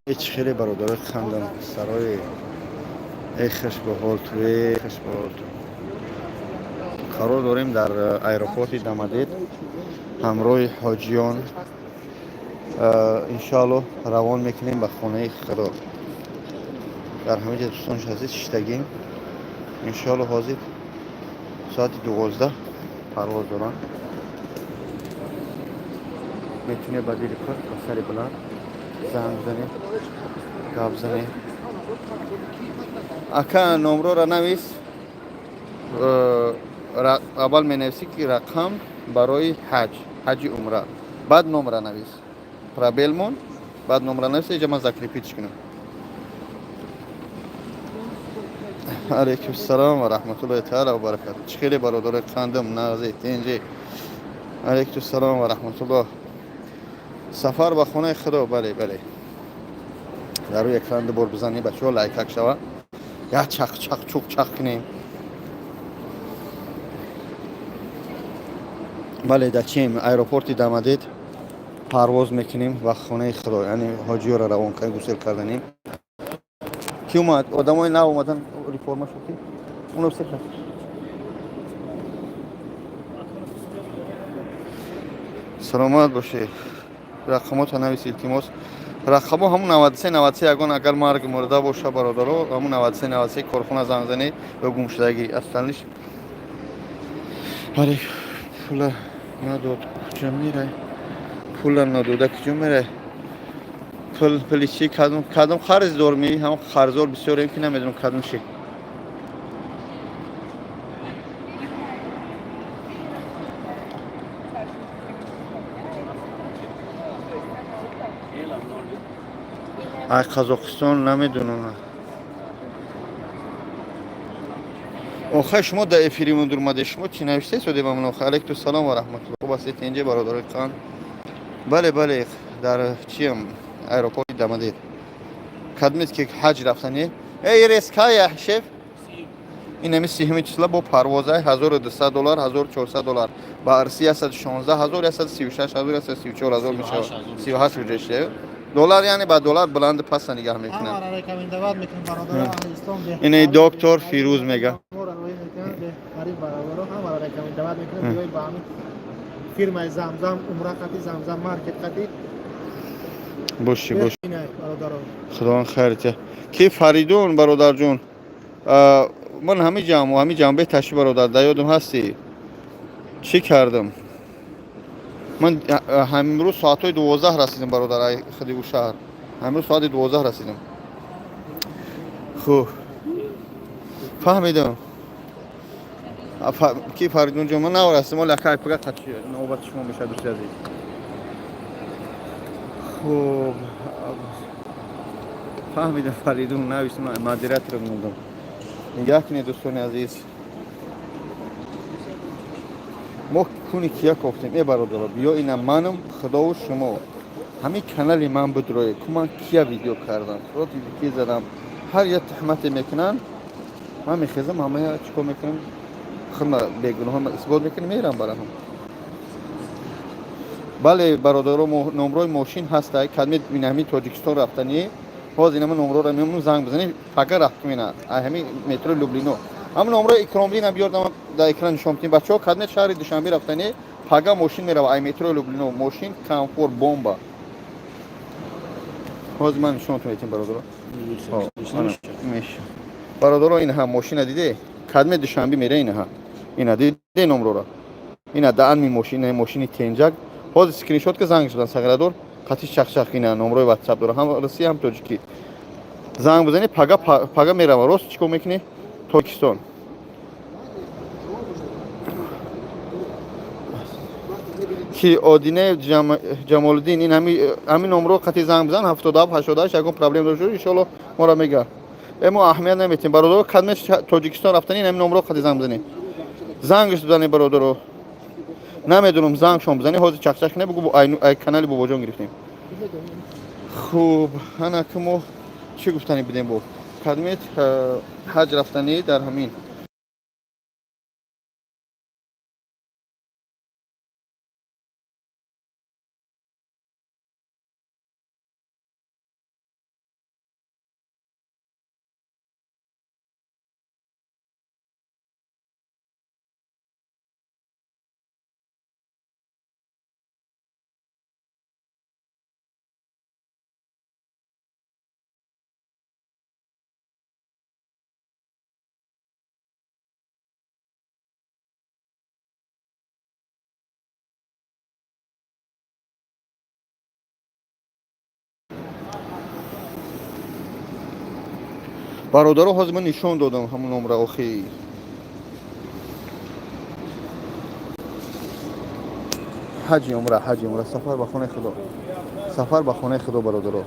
Ҳеч хеле бародарои хандам сарои. Эй, хуш ба ҳол ту, эй, хуш ба ҳол ту. Қарор дорем дар аэропорти Дамадед ҳамроҳи ҳоҷиён. Иншоалло, равон мекунем ба хонаи Худо. Дар ҳамин ҷа, дӯстони азиз, шиштагим. Иншоалло, ҳозир соати 12 парвоз дорам. Метунед ба дили пур, ба сари баланд занг бизанед, гап занед. Ака, номрора навис. Аввал менависӣ, ки рақам барои ҳаҷ, ҳаҷи умра, баъд номра навис, пробел мон, баъд номра навис. Иҷа ман закрепить кунам. Алейкум салом ва раҳматуллоҳи таала ва баракату. Чӣ хеле, бародарои қандам, нағзи, тинҷи? Алейкум салом ва раҳматуллоҳ. Сафар ба хонаи Худо. Бале, бале. Дар рӯи экран ду бор бизанед, бачаҳо, лайкак шава, як чақ чақ чуқ чақ кунем. Бале, дар чием? Аэропорти Дамадед парвоз мекунем ба хонаи Худо, яъне ҳоҷиёро равон кардем, гусел карданем. Ки омад? Одамои нав омадан, реформа шуд, ки уно всех. Саломат бошед. Рақамота навис, илтимос. Рақамо ҳамун 93 93. Ягон агар марг мурда боша, бародаро, ҳамун 93 93 корхона занг занед ё гумшудагӣ асталиш. Бале, пула надод, куҷо мерай? Пула надода куҷо мерай? Пул, пули чӣ? Кадом, кадом қарз дорми? Ҳамон қарздор бисёрем, ки намедонам кадом ши. Ай, Қазоқистон намедонам. Охай, шумо дар эфири мундурмаде, шумо чӣ навиштед? Соде мамнун. Алейкум салом ва раҳматулло. Хуб ҳастед, тинҷе, бародарои қанд? Бале, бале, дар чиям? Аэропорти Дамадед. Кадмед ки ҳаҷ рафтани? Эй, рейс кая, шеф? Инами 30-уми числа бо парвозай 1200 доллар, 1400 доллар. Ба арси 116 ҳазор, 136 ҳазор, 134 ҳазор мешавад. 38 уже доллар, яъне ба доллар баланду паста нигаҳ мекунад. Ҳамаро рекомендовать мекунем, бародаро аҳли ислом. Ин доктор Фирӯз мега. Ҳамаро роҳӣ мекунем, беҳтарин бародаро, ҳамаро рекомендовать мекунем. Биёед ба ҳамин фирмаи Замзам, умра қати, Замзам маркет қати. Боши, бош. Беҳтаринай, бародаро. Худованд хайр тия. Ки Фаридун, бародарҷон, ман ҳами ҷамъ, ҳами ҷамъ беташи, бародар, дар ёдам ҳастӣ, чӣ кардам? Ман ҳамирӯз соатҳои 12 расидам, бародар, ай худи ӯ шаҳр. Ҳамирӯз соати 12 расидам. Хуб, фаҳмидам. Ки Фаридунҷон, ман наврасидам, оли акай пага қачи навбати шумо мешавад, дӯсти азиз. Хуб, фаҳмидам, Фаридун, нависм, модератор мондам. Нигаҳ кунед, дӯстони азиз, мо куни кия кофтем. Э, бародаро, биё, ина манам, Худову шумо, ҳамин канали ман бидроe ку, ман кия видео кардам, против ки задам? Ҳар як туҳмате мекунанд, ман мехезам, ҳамая чӣ кор мекунам? Худма бегуноҳ исбот мекунам, мерам бараҳам. Бале, бародаро, номрои мошин ҳастай. Кадми ҳамин Тоҷикистон рафтанӣ, ҳозир инама номрора мемонам, занг бизанед, пага рафт мена ай ҳамин метрои Люблино. Ҳамин номрои Икромдина биёрдам, дар экран нишон медиҳем, бачаҳо. Кадме шаҳри Душанбе рафтанӣ, пага мошин мерава ай метрои Люблино. Мошин комфорт, бомба. Ҳозир ман нишонтон медиҳем, бародаро. Бародаро, ин ҳам мошина диде, кадме Душанбе мера, инаҳа, ина диде номрора, ина даанми мошин, мошини тенҷак. Ҳозир скриншот ка, занг шудан сағирадор қатиш чахчах. Ина номрои ватсап дора, ҳам русия, ҳам тоҷикӣ. Занг бизанед, пага, пага мерава. Рост чӣ кор мекунӣ? Тоҷикистон. Ки Одине Ҷамолиддин, ин ҳамин номро қати занг бизан, 77 88. Ягон проблем дошт, иншоалло, моро мега. Э, мо аҳамият наметем, бародаро. Кадме Тоҷикистон рафтани, ин ҳамин номро қати занг бизанед, зангш бизанед, бародаро. Намедонам, зангшон бизанед, ҳозир чахчах не, бугу ай канали Бобоҷон гирифтем. Хуб, ана ки мо чӣ гуфтанӣ будем? Бо кадмет ҳаҷ рафтанӣ дар ҳамин Бародаро, ҳозир ман нишон додам ҳамун номра охи. Ҳаҷи умра, ҳаҷи умра, сафар ба хонаи Худо, сафар ба хонаи Худо, бародаро.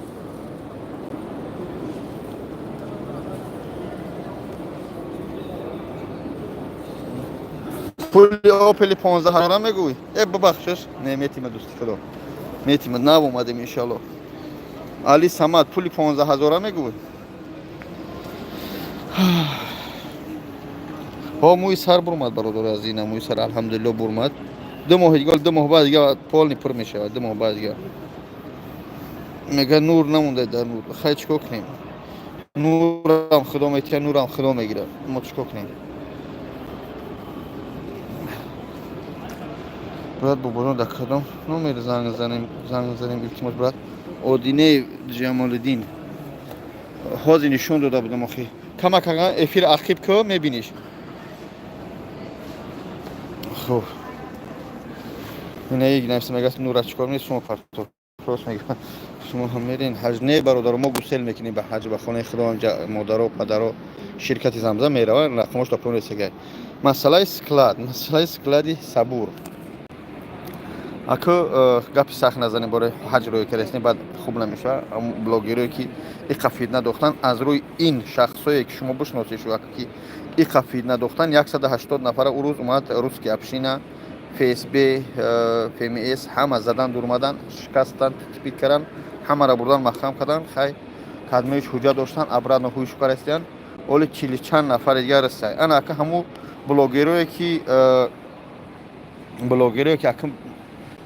Пули Опели 15 ҳазора мегӯй? Э, бибахшиш, не, метима, дӯсти Худо, метима, нав омадем, иншалло. Али Самад, пули 15 ҳазора мегӯй? Ҳо, мӯи сар бурмад, бародаро, аз ина мӯи сар, алҳамдулилло, бурмад. 2 моҳи дига, 2 моҳ баъд дига полный пур мешавад, 2 моҳ баъд дига. Мега, нур намонда дар нур. Хай, чӣ кор кунем? Нурам Худо метиҳад, нурам Худо мегирад, мо чӣ кор кунем? Брат, бобоҷон, дар кадом номер занг занем? Занг занем, илтимос, брат. Одине Ҷамолиддин, ҳозир нишон дода будам охи. Камакага эфир ақиб ку, мебиниш. Хуб, инаи нависа, мега, нура чикор мекунед шумо? Парто рост мега, шумо ҳам мерин ҳаҷ? Не, бародаро, мо гусел мекунем ба ҳаҷ, ба хонаи Худо. Модаро, падаро, ширкати Замзам мераванд, рақамош то ресага. Масъалаи склад, масъалаи склади Сабур. Аку гапи сахт назанем, бораи ҳаҷ рӯй каресни, баъд хуб намешавад. Блогерое ки иқа фитна дохтан, аз рӯи ин шахсое ки шумо бишносед, ки иқа фитна дохтан, 180 нафара ӯ рӯз омад, русский община, ФСБ, ФМС, ҳама задан, дурмадан, шикастан, титпит кардан, ҳамаро бурдан, маҳкам кардан. Хай, кадмеиш ҳуҷҷат доштан, обратно ҳуйшу карастиян. Оли чили чанд нафари дигар расай. Ана ака, ҳамун блогерое ки акм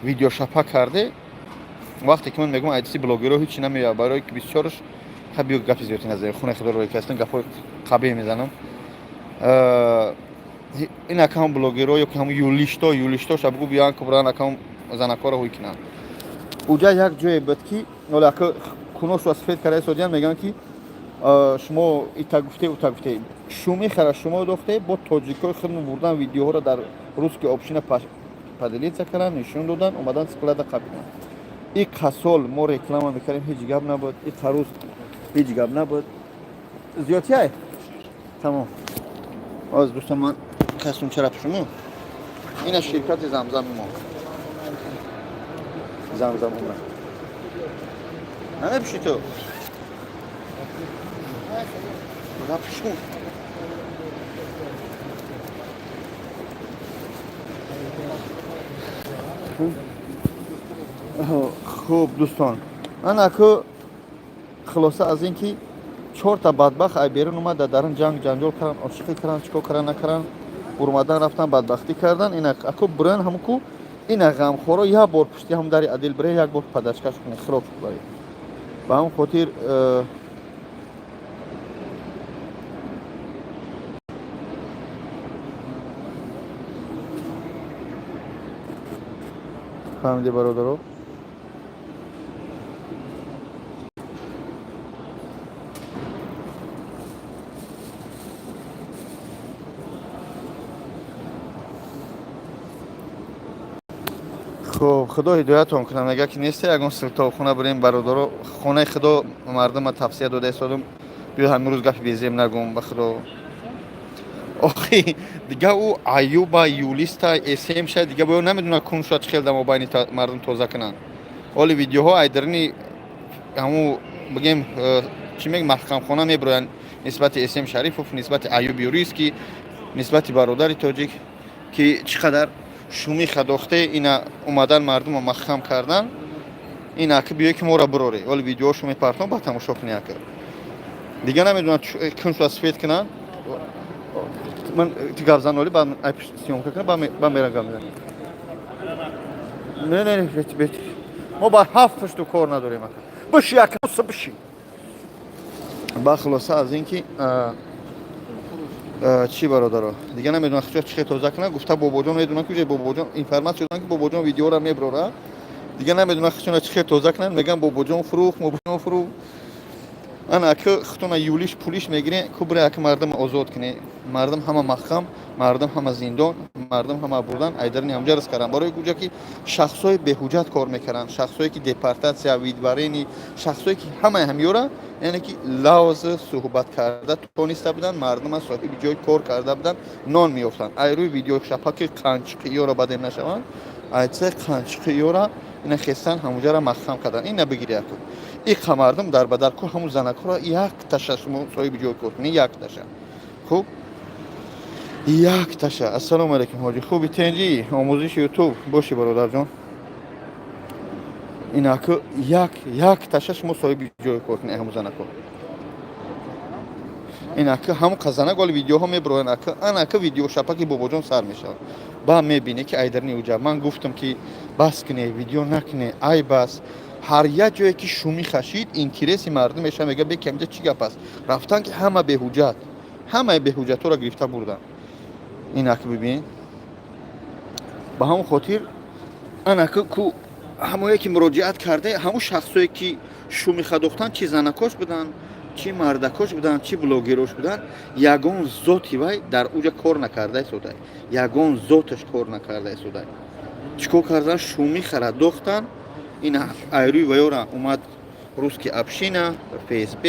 видеошапа карде, вақте ки ман мегӯям, айдиси блогеро ҳичи намеояд, барое ки бисёрш. Ха, биё, гапи зиёдӣ назанем, хунаи Худоро ки ҳастам, гапҳои қабеҳ мезанам. Ин акам блогеро ё ки ҳамун юлишто ша бугу, биёян, ки буран акам занакҳоро ҳуй кунанд. Уҷа як ҷое буд, ки ола ака куношу сафед карда содиян, мегӯянд, ки шумо ита гуфте, ута гуфте, шуми хара шумо дохте, бо тоҷикои худмон бурдан, видеоҳоро дар русский община поделиться кардан, нишон додан, омадан, склада қабидан. И қасол мо реклама мекардем, ҳеҷ гап набуд. И қарӯз ҳеҷ гап набуд. Зиёдтиай, тамом. Оз, дӯстон, ман костюмчара пӯшуму. Ина ширкати Замзами мо, Замзам умра намепӯши ту? Пӯшум. Хуб, дӯстон, анаку хулоса аз ин ки чорта бадбахт ай берун омад, дар дарун ҷанг ҷанҷол кардан, ошиқӣ кардан, чӣ кор кардан, накардан, урмадан рафтан, бадбахтӣ кардан. Ина аку буран ҳамуку ина ғамхоро як бор пушти ҳам дари адил бире, як бор падачкаш кунед, хилоф баред. Ба ҳамн хотир фаҳмиде, бародаро. Хуб, Худо ҳидоятон кунам. Мега, ки несте ягон силтовхона бурем, бародаро, хонаи Худо мардума тавсия дода истодум. Биё, ҳамин рӯз гапи безеб нагум, ба Худо. Охи, дига ӯ Аюба юлиста эсем ша, дига бо намедона кун шуд, чӣ хел да мобайни мардум тоза кунанд. Оли видеоҳо айдарини ҳаму бигем, чӣ мег, маҳкамхона мебироянд нисбати Эсем Шарифов, нисбати Аюб юрист, ки нисбати бародари тоҷик, ки чӣ қадар шумӣ хадохте, ина омадан, мардума маҳкам кардан. Ин ака биё, ки моро бироре. Оли видеоҳошо мепартом, ба тамошо кунӣ. Ака, дига намедонам кун шуд, сафед кунанд. Ман ту гап зан, оли баъд съёмка кунам, ба мерам, гап мезанам. Не, не, бет, бет, мо ба ҳафт пушту кор надорем. Ака, биши, ака, биши. Ба хулоса аз ин ки чӣ, бародаро, дига намедонам чӣ хел тоза кунад. Гуфта, бобоҷон медонам, ки бобоҷон информация додам, ки бобоҷон видеоро меброра. Дига намедонам чӣ хел тоза кунанд. Мегӯям, бобоҷон фурӯх, бобоҷон фурӯх. Ана ака, хутона юлиш пулиш мегире, кубре ака, мардам озод кине. Мардам ҳама маҳкам, мардам ҳама зиндон, мардам ҳама бурдан айдарни ҳамҷа рас кардан. Барои куҷа ки шахсҳои беҳуҷҷат кор мекарданд, шахсҳое ки депортатсия, выдворение, шахсҳое ки ҳамаи ҳамёра, яъне ки лавз суҳбат карда тониста буданд, мардума соҳиби ҷой кор карда буданд, нон меёфтанд. Ай рӯи видеошапаки қанчиқи ёро бадем нашаванд, айце қанчиқи ёра ина хестан ҳамуҷара маҳкам кардан. Ина бигири аку. Иқа мардум дар бадар ку, ҳамун занакҳоро як таша шумо соҳиби ҷой кор кунӣ, як таша. Хуб, як таша. Ассалому алайкум, ҳоҷи, хуби, тенҷи, омӯзиши ютуб бошӣ, бародарҷон. Инаку як як таша шумо соҳиби ҷой кор кунӣ ҳамун занакҳо. Инака ҳамун қазанак оли видеоҳо мебироянд ака, анака видеошапаки бобоҷон сар мешавад. Ба мебинӣ ки айдарни уҷа ман гуфтам ки бас куне, видео накуне, айб аст. Ҳар як ҷое ки шумӣ хашид, интереси мардум мешава, мега бе ки амҷа чӣ гап аст. Рафтан ки ҳама беҳуҷҷат, ҳамаи беҳуҷҷатҳоро гирифта бурданд. Инак бибин, ба ҳамон хотир анака ку ҳамое ки муроҷиат карда, ҳамун шахсое ки шумиха дохтанд, чи занакош буданд, чӣ мардакош буданд, чӣ блогерош буданд, ягон зоти вай дар уҷа кор накарда истодай, ягон зоташ кор накарда истодай. Чӣ кор кардан? Шумихара дохтан. Ин айрӯи ваёра омад русский община, ФСБ,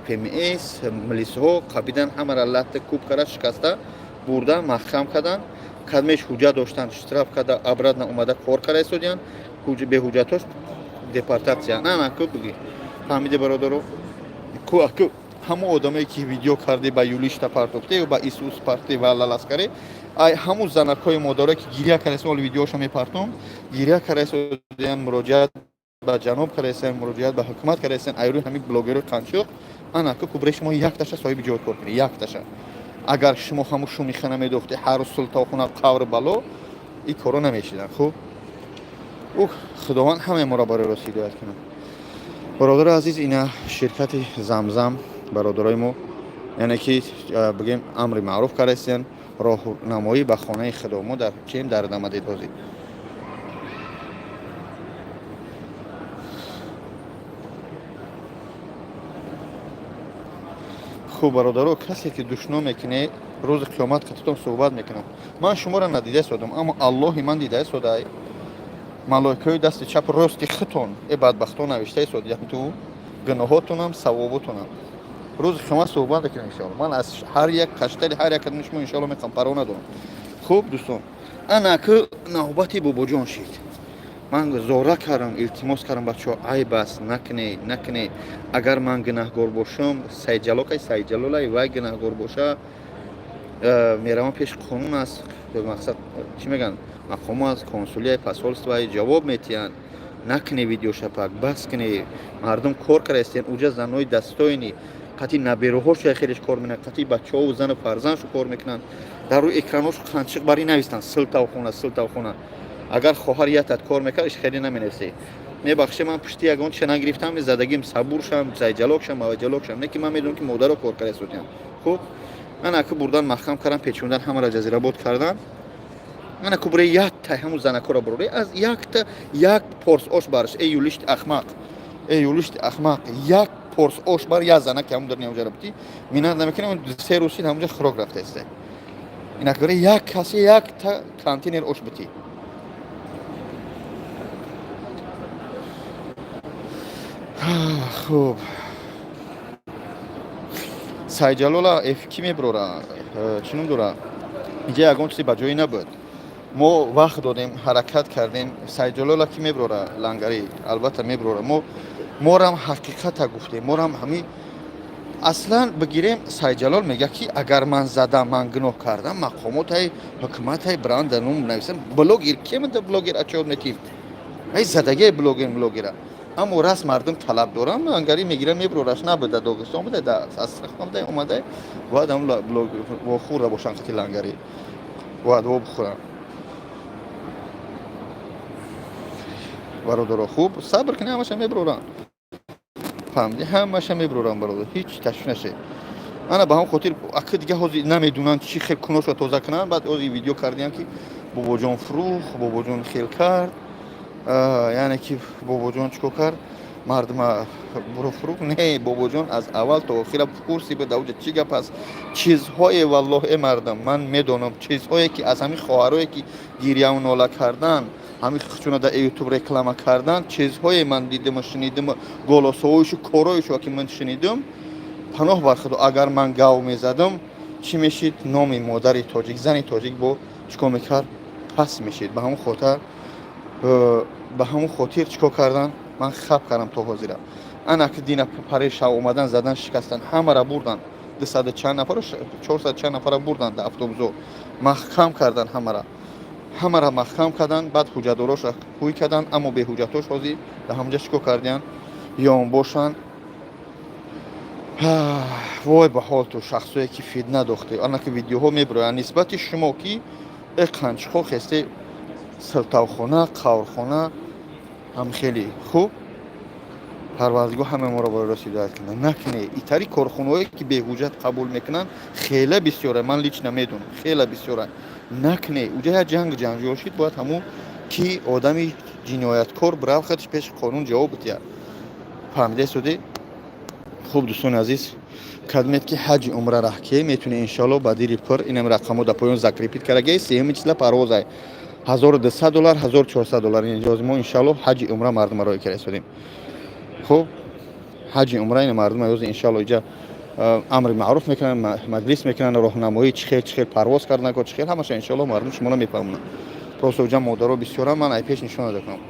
ФМС, милисҳо қабидан, ҳамара латта куб кара шикаста бурда маҳкам кардан. Кадмеш ҳуҷҷат доштанд, штраф карда, обратно омада кор карда истодиянд. Беҳуҷҷатош депортатсия. На, на, ку биги, фаҳмиде, бародаро? Ку аку ҳамон одамое ки видео карде, ба юлишта партофте ё ба исус парте ва лаласкаре, ай ҳамун занакҳои модарое ки гиря карда, оли видеошо мепартом, гиря карда истодиянд, муроҷиат ба ҷаноб карда истодиянд, муроҷиат ба ҳукумат карда истодиянд айрӯи ҳамин блогерои қанчиқ. Ана ку кубре шумо якташа соҳиби ҷой кор кунед, якташа. Агар шумо ҳамун шумиха намедохте, ҳар рӯз султохуна қавр бало, ин коро намешидан. Хуб, ух, Худованд ҳамаи моро барои рост ҳидоят кунад. Бародари азиз, ина ширкати Замзам, бародарои мо, яъне ки бигем, амри маъруф карда истиянд, роҳнамоӣ ба хонаи Худо. Мо дар чием? Дар Дамадидҳозӣ. Хуб, бародаро, касе ки душно мекунед, рӯзи қиёмат қатитон суҳбат мекунам. Ман шуморо надида истодам, аммо Аллоҳи ман дида истодай. Малоикаҳои дасти чап рости хитон, э бадбахтон, навишта истодиям ту гуноҳотонам, савоботонам. Рӯзи қиёмат суҳбат мекунем, иншоалло. Ман аз ҳар як каштали ҳар як кадоми шумо, иншоалло, мехоҳам, парво надорам. Хуб, дӯстон, анаку навбати бобоҷон шид. Ман зора кардам, илтимос кардам: бачаҳо, айб аст, накунед, накунед. Агар ман гунаҳгор бошам, Сайҷалокай, Сайҷалолай, вай гунаҳгор боша, меравам пеши қонун аст, мақсад чӣ мегӯянд, мақомо аст, консулия, посольство ҷавоб метиҳанд. Накунед видеошапак, бас кунед. Мардум кор карда истиянд уҷа, занои дастоини қатъи набераҳошо хелеш кор мекунанд, қатъи бачаҳову зану фарзандшо кор мекунанд. Дар рӯи экранҳошо қанчиқ барӣ навистанд: силтавхона, силтавхона. Агар хоҳар ятат кор мекард, иш хеле наменависед. Мебахше, ман пушти ягон чиша нагирифтам, задагим сабур шам, зайҷалок шам, авайҷалок шам, не ки ман медонам ки модаро кор карда истодиям. Хуб, ана ку бурдан маҳкам кардан, печондан, ҳамаро ҷазирабод кардан. Ана ку буре якта ҳамун занакҳоро буроре, аз якта як порс ош барш. Эй юлишти ахмақ, эй юлишти ахмақ, як порс ош бар як занаки ҳамун дар ниёмҷара бутӣ минат намекунем. 3 рӯз шид, ҳамунҷа хӯрок рафта иста. Инак буре як касе якта контейнер ош бутӣ. Хуб, Сайҷалола эф ки мебирора, чӣ ном дора, инҷа ягон чизе ба ҷое набуд. Мо вақт додем, ҳаракат кардем. Сайҷалола ки мебирора, лангарӣ албатта мебирора. Мо морам ҳақиқата гуфтем, морам ҳами аслан бигирем. Сайҷалол мега ки агар ман задам, ман гуноҳ кардам, мақомотай, ҳукуматай бранда ном нависам. Блогер кемада, блогер отчёт метим, ай задагиай блогер, блогера. Аммо раст мардум талаб дорам, лангарӣ мегирам, мебирораш. Набуда, Догистон буда, да Астрахом буда, омада бояд ам вохӯрда бошанд, қати лангарӣ бояд во бихӯрам. Бародаро, хуб, сабр кунед, ҳамаша мебирорам, фаҳмидӣ? Ҳамаша мебирорам, бародар, ҳеҷ ташвиш нашед. Ана ба ҳам хотир ака дига ҳозир намедонанд чӣ хел куношро тоза кунанд. Баъд ҳозир видео кардиям ки бобоҷон фурӯх, бобоҷон хел кард, яъне ки бобоҷон чӣ кор кард. Мардума буруфурӯғ не, бобоҷон, аз аввал то охира курси буд. Ауҷа чӣ гап аст? Чизҳое, валлоҳ, э мардам, ман медонам, чизҳое ки аз ҳамин хоҳарое ки гирьяву нола кардан, ҳамин чуна дар Ютуб реклама кардан, чизҳое ман дидиму шунидиму, голосовойшу короишу ки ман шунидим, паноҳ бар Худо, агар ман гав мезадам, чӣ мешид? Номи модари тоҷик, зани тоҷик бо чӣ кор мекард? Пас мешид. Ба ҳамон хотир, ба ҳамон хотир чӣ кор кардан? Ман хаб кардам то ҳозира. Ана ки дина пари шав омадан, задан, шикастан, ҳамара бурдан, дусаду чанд нафару 400 чанд нафара бурдан дар автобусо, маҳкам кардан ҳамара, ҳамара маҳкам кардан. Баъд ҳуҷҷатдороша ҳуй кардан, аммо беҳуҷҷатош ҳозир дар ҳамҷа чӣ кор кардиян? Ён бошанд. Вой ба ҳол ту, шахсое ки фитна дохте. Ана ки видеоҳо мебироянд нисбати шумо, ки э қанчиқо хесте, силтавхона, қаврхона ҳам хеле хуб. Парвардигор ҳама моро барои рост ҳидоят кунад. Накне итари корхонаҳое ки беҳуҷҷат қабул мекунанд, хеле бисёре, ман лично медонам, хеле бисёре. Накне, уҷа як ҷанг ҷанҷол шид, бояд ҳамун ки одами ҷинояткор бирав, худаш пеши қонун ҷавоб бидиҳад. Фаҳмида истодӣ? Хуб, дӯстони азиз, кадмет ки ҳаҷи умра раҳке метуни, иншоалло, ба дири пур. Инам рақамо дар поён закрепить кардаги. Сеюми числа парвозай, 1200 доллар, 1400 доллар. Инҷози мо, иншоалло, ҳаҷи умра мардума роҳӣ карда истодем. Хуб, ҳаҷи умра ина мардума ёзи, иншоалло, иҷа амри маъруф мекунанд, маҷлис мекунанд, роҳнамоӣ, чӣ хел, чӣ хел парвоз кардан, чӣ хел, ҳамаша, иншоалло, мардум шуморо мефаҳмонанд. Просто уҷа модаро бисёрам, ман ай пеш нишон надокунам.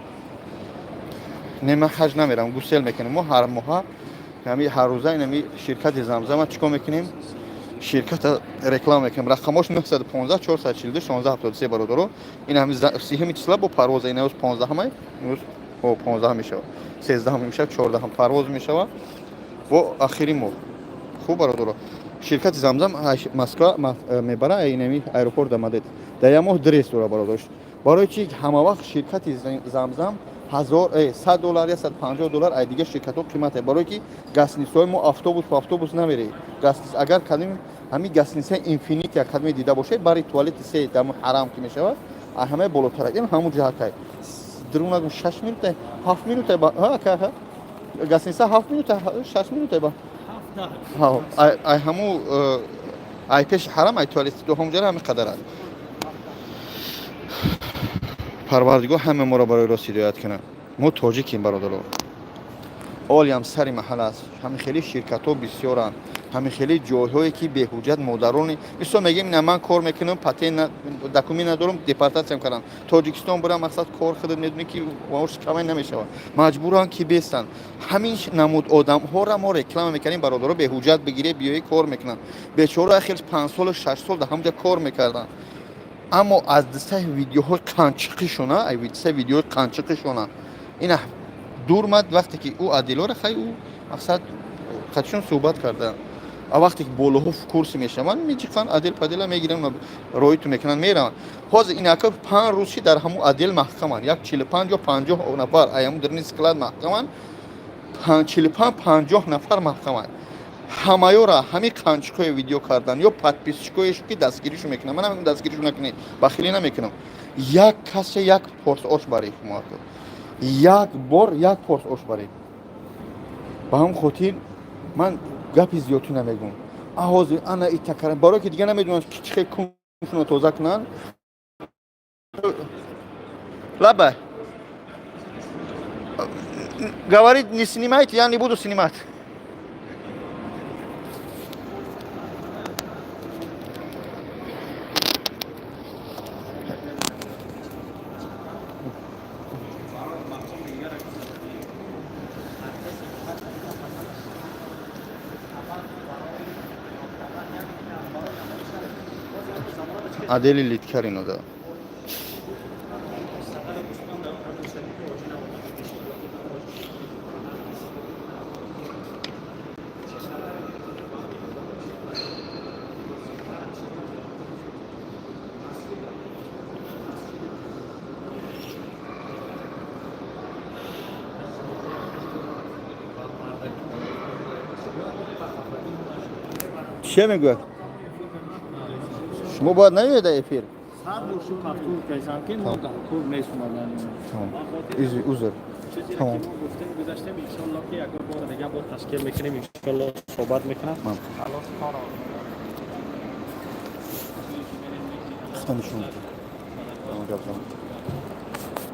Не, ман ҳаҷ намерам, гусел мекунем мо ҳар моҳа, ҳами ҳаррӯза. Инами ширкати Замзама чӣ кор мекунем? Ширката реклама мекунем. Рақамош 915 442 1673, бародаро. Ин ҳами сиҳими числа бо парвоза. Ин 15-ҳамай, имрӯз 15 мешавад, 13 мешавад, 14 парвоз мешавад бо ахири моҳ. Хуб, бародаро, ширкати Замзам Москва мебара, инами аэропорт Домодедово. Дар як моҳ дрес дора, бародаро. Барои чи ҳама вақт ширкати Замзам ҳазор 100 доллар, 150 доллар ай дигар ширкатҳо қимате? Барое ки гостиницаҳои мо автобус по автобус намеред. Гостиница агар кадем, ҳамин гостиницаи Инфинити кадме дида бошед, бари туалети се даму ҳарам ки мешавад, ҳамаи болотарак ин ҳамун ҷаҳатай дурунагум, 6 минута, 7 минута, гостиница 7 минута, 6 минута ба ай ҳаму ай пеши ҳарам, ай туалети ду ҳамҷара, ҳамин қадар аст. Парвардигор ҳама моро барои рост ҳидоят кунад. Мо тоҷикем, бародаро. Олиам сари маҳал аст. Ҳамин хели ширкатҳо бисёранд, ҳамин хели ҷойҳое ки беҳуҷҷат модарони мисол мегем, ина ман кор мекунам, патент, документ надорам, депортатсиям кардам. Тоҷикистон бурам, мақсад кор, худат медонӣ ки маош камай намешавад, маҷбуранд ки бестанд. Ҳамин намуд одамҳоро мо реклама мекардем, бародаро. Беҳуҷҷат бигире, биёӣ, кор мекунанд. Бечора хел 5 солу 6 сол дар ҳамҷа кор мекарданд, аммо аз дастаи видеоҳои қанчиқишона, ай дастаи видеоҳои қанчиқишона ина дурмад. Вақте ки ӯ адилора хай, ӯ мақсад қатишон суҳбат карданд, а вақте ки болоҳо курси мешаванд, меҷиқанд, отдел падела мегиранд, роиту мекунанд, мераванд. Ҳозир инака 5 рӯз чи дар ҳамун отдел маҳкаманд, як 45 ё 50 нафар ай ҳамун дарни склад маҳкаманд, 45, 50 нафар маҳкаманд. Ҳамаёра ҳамин қанчиқҳое видео кардан ё подписчикоеш ки дастгиришу мекунам, ман ҳам дастгиришу накунед, бахилӣ намекунам. Як касе як порс ош баред, як бор як порс ош баред. Ба ҳамн хотир ман гапи зиёдтӣ намегӯм. Ҳозир ана итакара, барое ки дига намедонам ки чӣ хел куншуно тоза кунанд. Лаба говорит: «Не снимайте». Я не буду снимать. Отдели Литкарино, да. Чия мегӯяд? Шумо бояд наёед эфир. Сад бор шуд, повтор кардам, ки мо дар кор нест омадан. Узр. Чизе ки мо гуфтем, гузаштем, иншоалло ки ягон бор дига бо ташкил мекунем, иншоалло суҳбат мекунам. Аллоҳ субҳонаҳу. Худо нишон бите. Гап зан.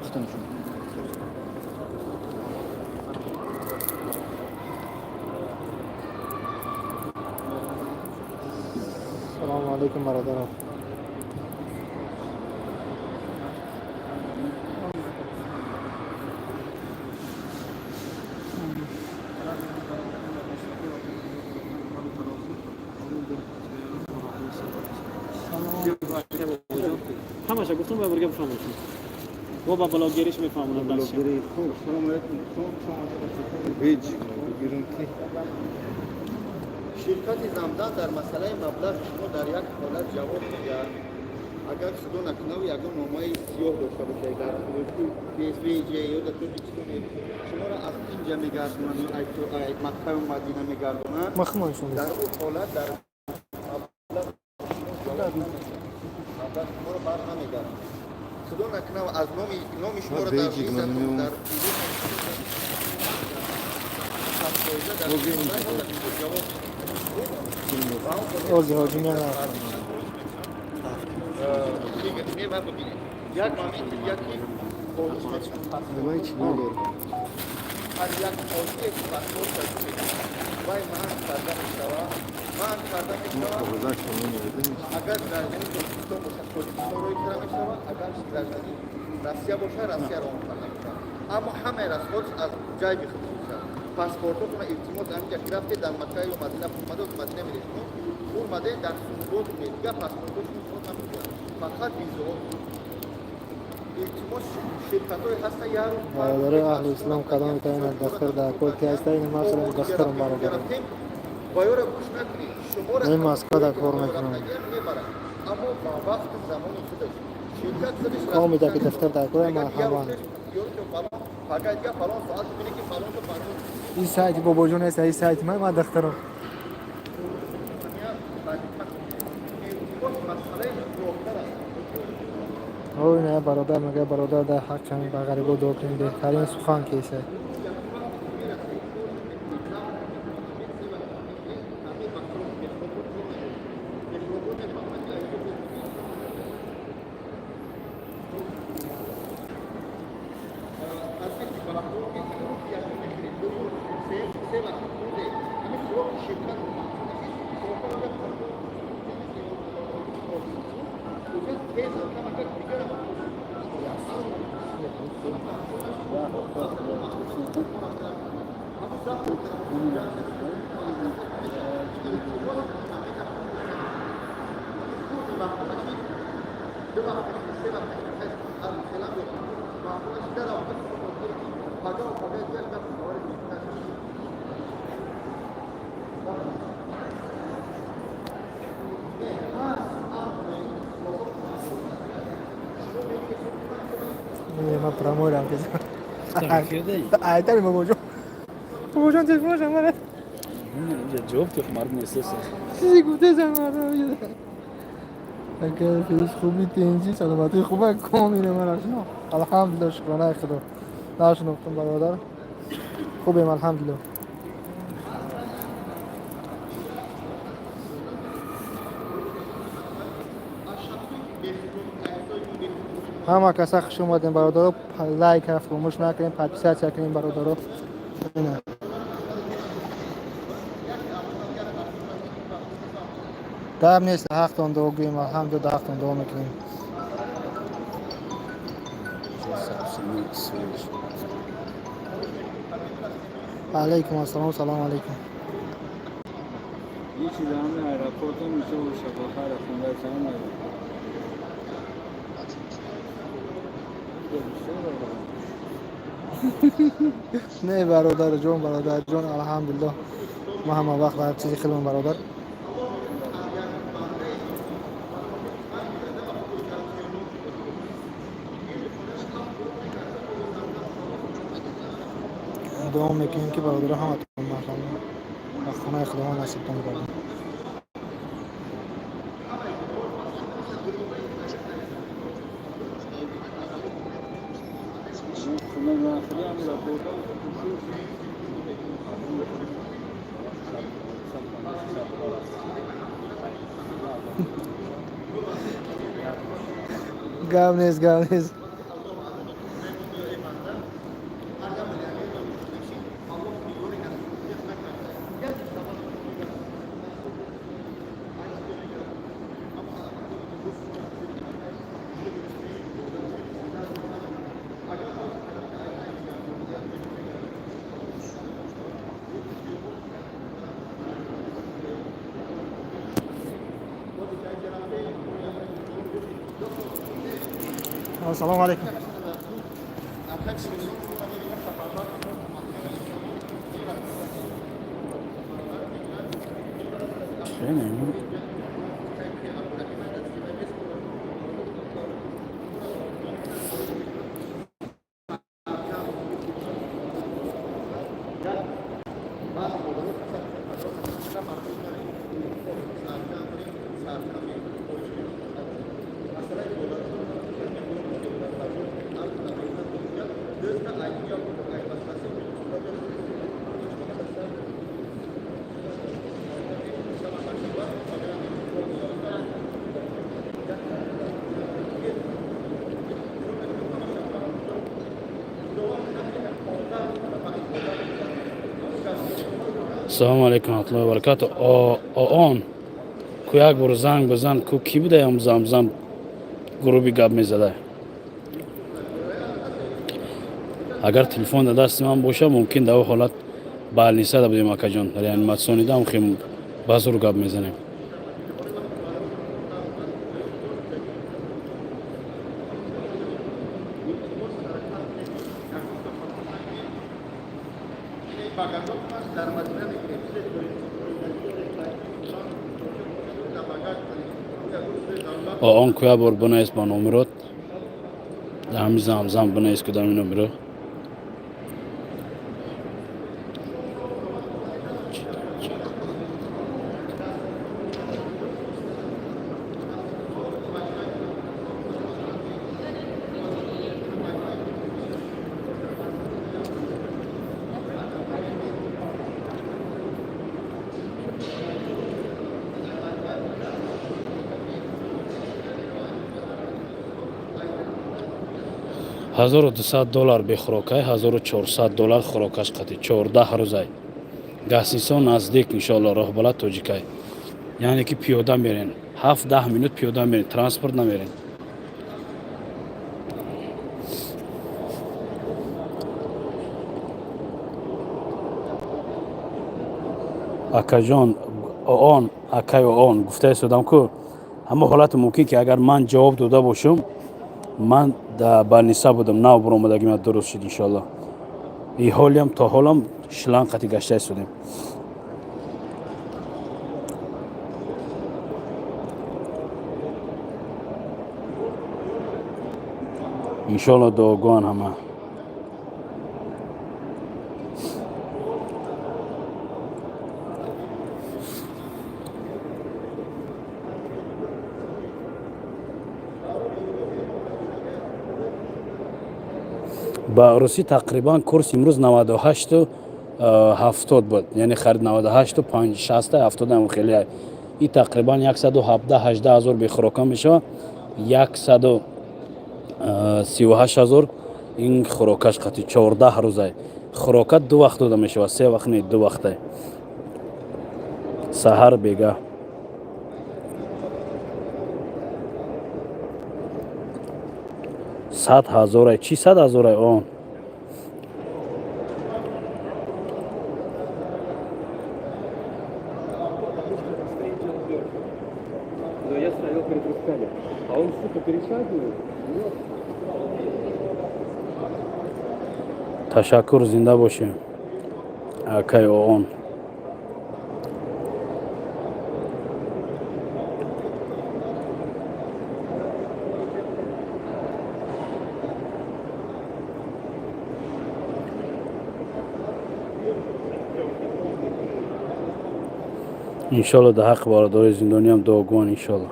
Худо нишон. Салому алейкум, бародарон. Ҳамаша гуфтам, ба бурга бифаҳмонам. Бо ба блогериш мефаҳмонам. Блогери хуб. Салому алейкум. Ҳеҷ бигирам ки. Ширкати Замзам дар масъалаи маблағ шумо дар як ҳолат ҷавоб медиҳад: агар худо накунаву ягон номаи сиёҳ дошта бошед дар ПСВЖ ё дар Тоҷикистон, шуморо аз инҷа мегардонанд, Маккаю Мадина мегардонанд. Дар ӯ ҳолат дар маблағ шумо ҷавоб намедиҳад, маблағ шуморо бар намегардонад. Худо накунав, аз номи шуморо дар визатон, дар дар ҷавоб. Ози ҳоҷӣ мерафтам. Як моменти яки ҳар як ҳоҷие ки паспорт вай манъ карда мешавад, манъ карда мешавад. Агар гражданин Тоҷикистон бошад, Тоҷикистон роҳӣ карда мешавад, агар гражданин Россия бошад, Россия роҳ карда мешавад, аммо ҳамаи расходш аз ҷайби худ мешавад. Паспортотона, илтимос, ҳаминҷа ки рафте, дар Макка ё Мадина фурмадо, Мадина меред, шумо фурмаде, дар сундук дигар паспортотон шумо намекунад, фақат визаҳо. Илтимос, ширкатҳое ҳаста яру Бародарои аҳли ислом, кадом метавонад дастар дар кор ки ҳаста, ин масалан дастарам, бародарон. Ваёра гӯш накунед, шуморо Ман Москва дар кор мекунам. Мебарад, аммо ба вақту замони худаш ширкат худаш. Комида ки дафтар дар кор, марҳамат. Пага дига фалон соат бибине ки фалон то фалон. Ин сайти бобоҷон аст, ин сайти ман дахтарам. Илтимос, масъалаи роҳтар аст. Ой, не, бародар мега, бародар, дар ҳақ ҳамин ба ғарибо дуо кунем, беҳтарин сухан кеса. Ман промоирам ки айтани бобоҷон, бобоҷон, телефонашам мана. Ҷавоб ки мардум эҳсос. Чизе гуфтесам мардум. Агар физ хуби, тинҷи, саломатӣ хуба, комина ман ашно. Алҳамдулилла, шукронаи Худо. Нашинохтам, бародар. Хубем, алҳамдулилла. Ҳама каса хуш омадем, бародаро. Лайк фаромӯш накунем, подписаться кунем, бародаро. Ина. Гап нест, ҳақтон дуо гӯем, алҳамдулилла, ҳақтон дуо мекунем. Алайкум ассалом, салому алайкум. یه چیز همه аэропорт میشه و شفاخر خونده چند аэропорт. Не, бародарҷон, бародарҷон, алҳамдулилло, ма ҳама вақт дар чизи хелмон, бародар. Дуо мекунем, ки бародаро ҳаматон ба хонаи Худованд насибтон гардад. Гап нест, гап нест. Ассалому алайкум. Ассалому алайкум раҳматуллоҳи ва баракату. Он ку як бор занг бизан, ку кӣ будаям, замзам гуруби гап мезада. Агар телефон дар дасти ман боша, мумкин дар ҳолат больница да будем, акаҷон, реанимационный дам, хем ба зур гап мезанем. Он ку як бор бинавис ба номерот, дар ҳами замзам бинавис, ку дар ҳами номеро. $1200 бехӯрокай, $1400 хӯрокаш қатӣ, 14 рӯзай. Гостиница наздик, иншоалло, роҳбалад тоҷикай, яъне ки пиёда мерен, 7-10 минут пиёда мерен, транспорт намерен. Акаҷон, он акай, он гуфта истодам, ку ҳама ҳолати мумкин, ки агар ман ҷавоб дода бошам, ман да больница будам, нав буромадагима дуруст шуд, иншоалло. И ҳолиам то ҳолам шланг қати гашта истодем. Иншоалло, дуогӯан ҳама. Ба русӣ тақрибан курс имрӯз 98-у 70 буд, яъне харид 98-у 5, 60, 70 хеле. И тақрибан 117-18 ҳазор бехӯрока мешавад, 138 ҳазор ин хӯрокаш қати, 14 рӯзай. Хӯрока ду вақт дода мешавад, се вақт не, ду вақтай: саҳар, бегаҳ. 100 ҳазорай чӣ, 100 ҳазорай он. Но я стоял перед руками. А он, сука, перешагивает. Ташаккур, зинда бошем, акай оон. Иншолло, дар ҳаққи бародарои зиндониам дуогӯан, иншолло.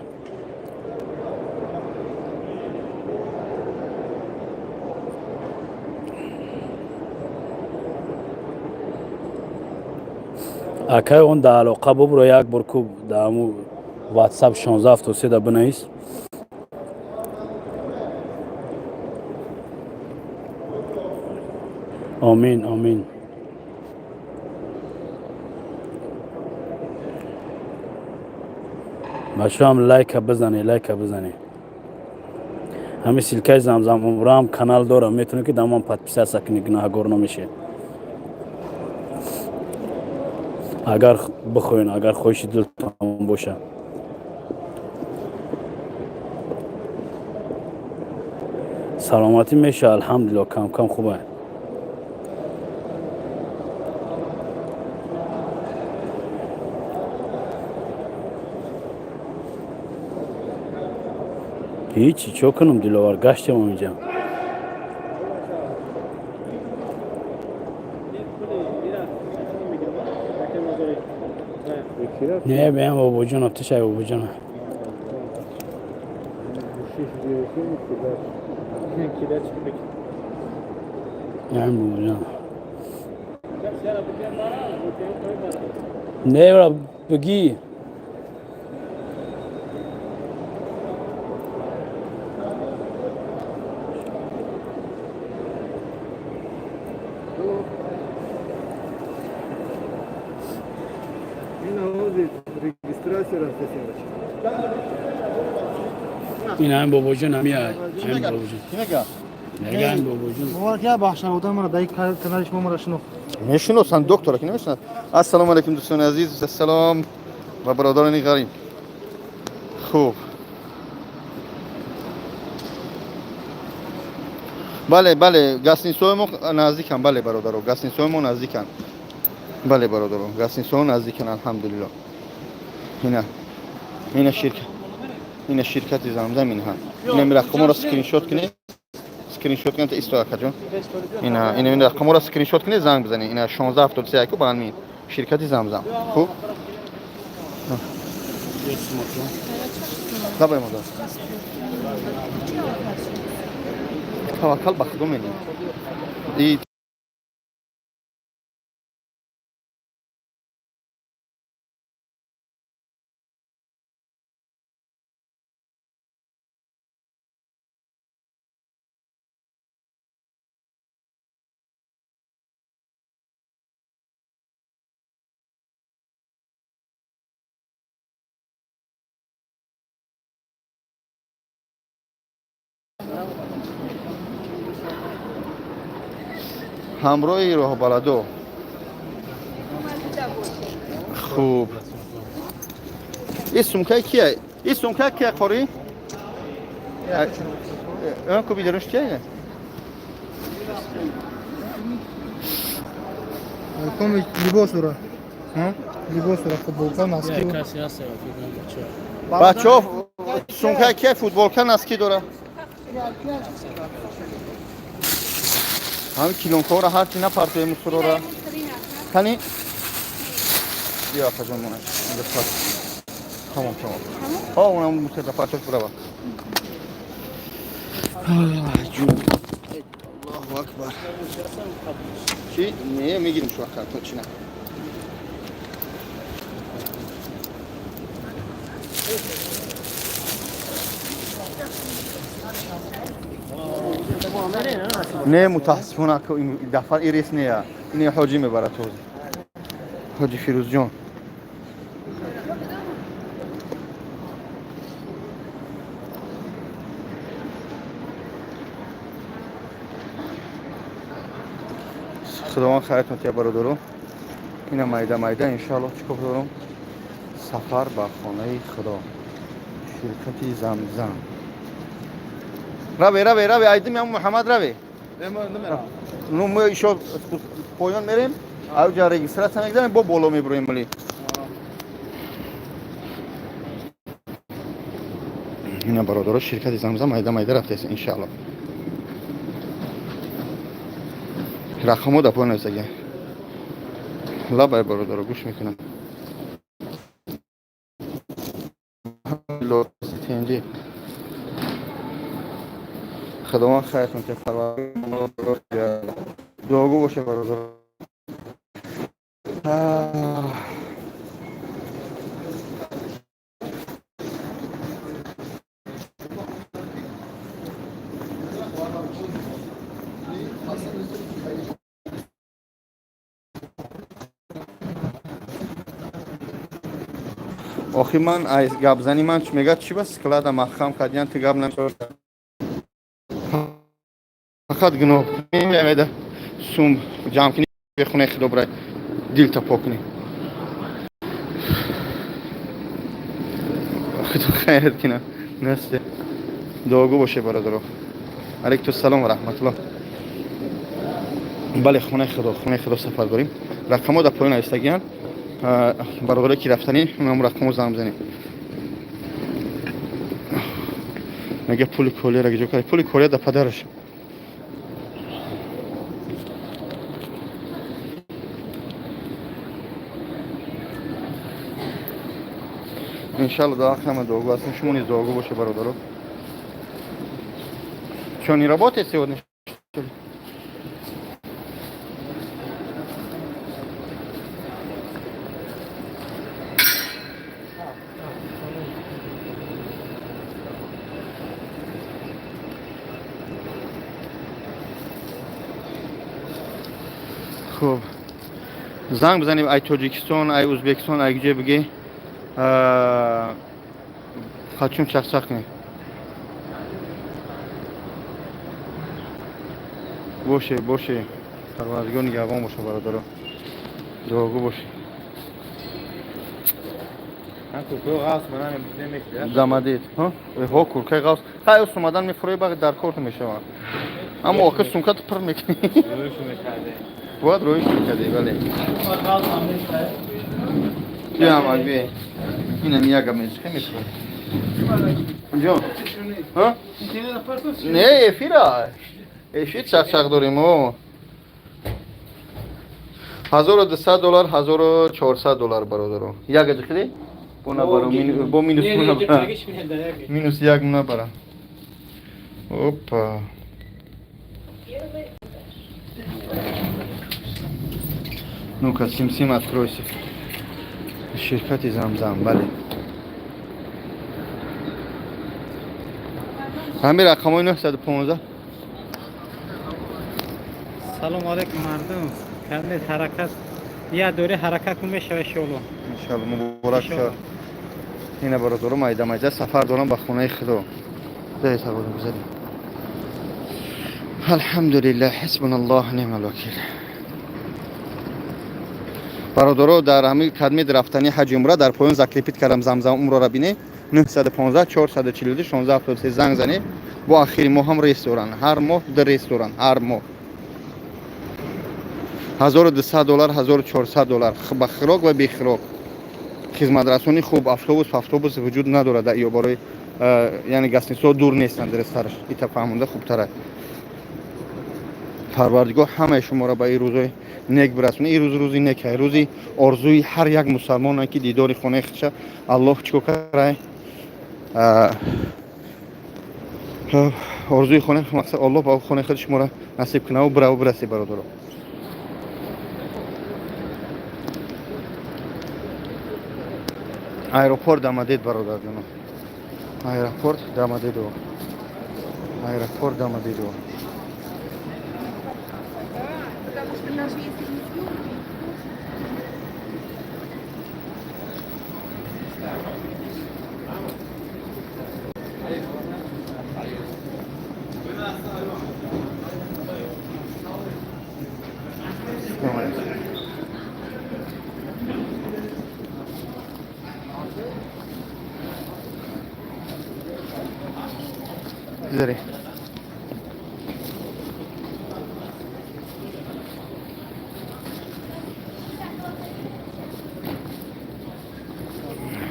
Акай, он да алоқа бубро, як бор ку да ҳаму WhatsApp 1673 да бинавис. Омин, омин. Бачаам, лайка бизане, лайка бизане. Ҳами ссылкаи Замзам Умраам канал дорам, метавонед ки дамон подписаться кунед, гунаҳгор намешед. Агар бихоҳед, агар хоҳиши дилтон боша. Саломатӣ меша, алҳамдулилло, кам-кам хуба. Ҳичи, чо кунам, Диловар, гаштем инҷа. Не, беям, бобоҷон, тишай, бобоҷон. Ям, бобоҷон. Не, бра, бигӣ. Регистрация рафтасем, бача. Ин ҳамин бобоҷон, ҳами ҳамин бобоҷон. Ки мега? Мега ҳамин бобоҷон. Бовар ки бахшаводан мара дар канали шумо мара шинохт. Мешиносанд доктора, ки намешиносанд. Ассалому алайкум, дӯстони азиз, ассалом ва бародарони ғариб. Хуб, бале, бале, гостиницаҳои мо наздиканд, бале, бародаро, гостиницаҳои мо наздиканд, бале, бародаро, гостиницаҳо наздиканд, алҳамдулилло. Ина ширка, ина ширкати Замзам, инҳа, ина рақаморо скриншот кунед, скриншот кунед, исто, акаҷон, ина рақаморо скриншот кунед, занг бизанед, ина 1673 яку ба ширкати Замзам. Хуб, давай, модар, таваккал ба Худо менем. И ҳамроҳи роҳбаладо. Хуб, и сумкаи кия? И сумка кия, қорӣ? Ку бидаруш кия? Коми либос дора, либос дора, футболка, носки. Бачаҳо, сумкаи кия? Футболка, носки дора. Ҳамин килонкаҳоро ҳарчи напартои мусурора. Кани, биё, акаҷон, мона тамом, тамом. О, онам мусурда партош бурава. Ҷун, Аллоҳу акбар. Чи не мегирим шу ака, то чи на. Не, мутаассифона, дафъа ин рейс не, ин ҳоҷӣ мебарад ҳозир, ҳоҷи Фирӯзҷон. Худованд хайратон тия, бародаро. Ина майда майда, иншоаллоҳ, чӣ кор дорам? Сафар ба хонаи Худо, ширкати Замзам. Раве, раве, раве, айдим ям, Муҳаммад, раве. Ну, мо ишо поён мерем, авҷа регистрация мегзарем, бо боло мебуроем вали. Ина, бародаро, ширкати Замзам майда майда рафтааст, иншоаллоҳ. Рақамҳо дар поён нависага. Лабай, бародаро, гӯш мекунам. Тнҷ, худованд хайртон ки, дуогӯ боша, бародар. Охи ман ай гапзани ман чӣ мегӯяд, чӣ ба склада маҳкам кардиян, ту гап намешавад. Фақат гуноҳ мемеда сум ҷамъ кунӣ, бехунаи худо бирай, дилта пок кунӣ. Худо хайрат кина. Насте. Дуогӯ боше, бародаро. Алайкум салом ва раҳматуллоҳ. Бале, хонаи худо, хонаи худо сафар дорем. Рақамҳо дар поён навистагиянд. Бародаре ки рафтанӣ, ҳамон рақамҳо занг бизанед. Мега пули колияро гиҷо кард? Пули колия да падараш. Иншалло, дар ҳаққи ҳама дуогӯ ҳастем. Шумо низ дуогӯ боше, бародаро. Чё, не работает сегодня, что ли? Хуб, занг бизанем, ай Тоҷикистон, ай Ӯзбекистон, ай где бигӣ, хачун чақчақ кунем. Боше, боше, Парвардигор нигаҳбон боша, бародаро, дуогӯ боше. Дамадид ҳо, куркаи ғавс хай омадан мефурӯи, бағи дар корту мешаванд, аммо охир сумкату пур мекунӣ, бояд роиш мекардӣ. Бале, биям, бие, инам як мезихе мефурӯ. Ҷон, не, эфира, эфир, чақчақ дорем. О, 1200 доллар, 1400 доллар, бародаро, як аҷихиди бо набаро, бо минус, минус як набара. Опа, ну-ка, сим-сим, откройся. Ширкати Замзам, бале, ҳамин рақамҳои 915. Салом алейкум, мардум. Каме ҳаракат я дори, ҳаракат кун, мешава, иншоалло. Иншоалло, муборак шавад. Ина, бародаро, майда майда сафар дорам ба хонаи худо. Дай саволо гузарем. Алҳамдулиллаҳ, ҳасбуналлоҳ, неъмал вакил. Бародаро, дар ҳамин кадмид рафтани ҳаҷи умра дар поён закрепить кардам. Замзам умрора бине, 915 442 1673 занг занед. Бо ахири моҳ ҳам рейс доранд, ҳар моҳ ду рейс доранд, ҳар моҳ. 1200 доллар, 1400 доллар, ба хирок ва бехирок, хизматрасони хуб. Автобус автобус вуҷуд надорад ё барои, яъне гостиницаҳо дур нестанд. Дурусттараш ита фаҳмонда хубтара. Парвардигор ҳамаи шуморо ба ин рӯзои нек бирасонад. Ин рӯз рӯзи нек, рӯзи орзуи ҳар як мусалмоне, ки дидори хонаи худша Аллоҳ чӣ кор карай, орзуи хонаи мақсад, Аллоҳ ба хонаи худ шуморо насиб кунаву бираву бирасе, бародаро. Аэропорт Домодед, бародарҷоно, аэропорт Домодедово, аэропорт Домодедово. Потому что даже если не съемки, Салом алейкум. Гузаре.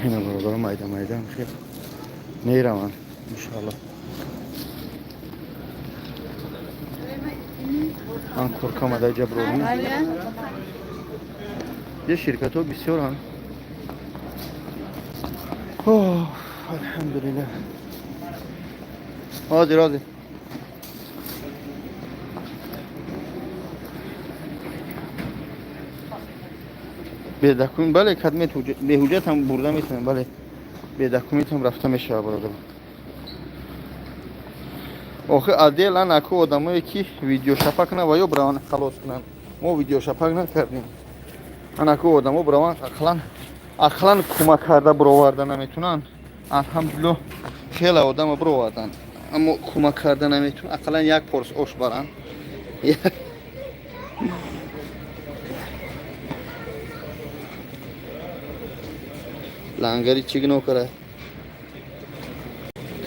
Ина, бародаро, майда майда хел мераванд, иншоалло. Ман курка омада ҷа брорум. Е, ширкатҳо бисёранд. Алҳамдулиллаҳ, ҳозир, ҳозир. Бедокумент, бале, кадмет беҳуҷҷат ҳам бурда метавонем, бале, бедокумент ҳам рафта мешавад, бародар. Охир отдельно аку одамое ки видеошапа кунанд ва ё бираванд халос кунанд. Мо видеошапак накардем. Анаку одамо бираванд, ақлан кӯмак карда бироварда наметунанд. Алҳамдулилло, хеле одама бироварданд, аммо кӯмак карда наметунанд. Ақаллан як порс ош баранд. Лангари чӣ гуноҳ кара?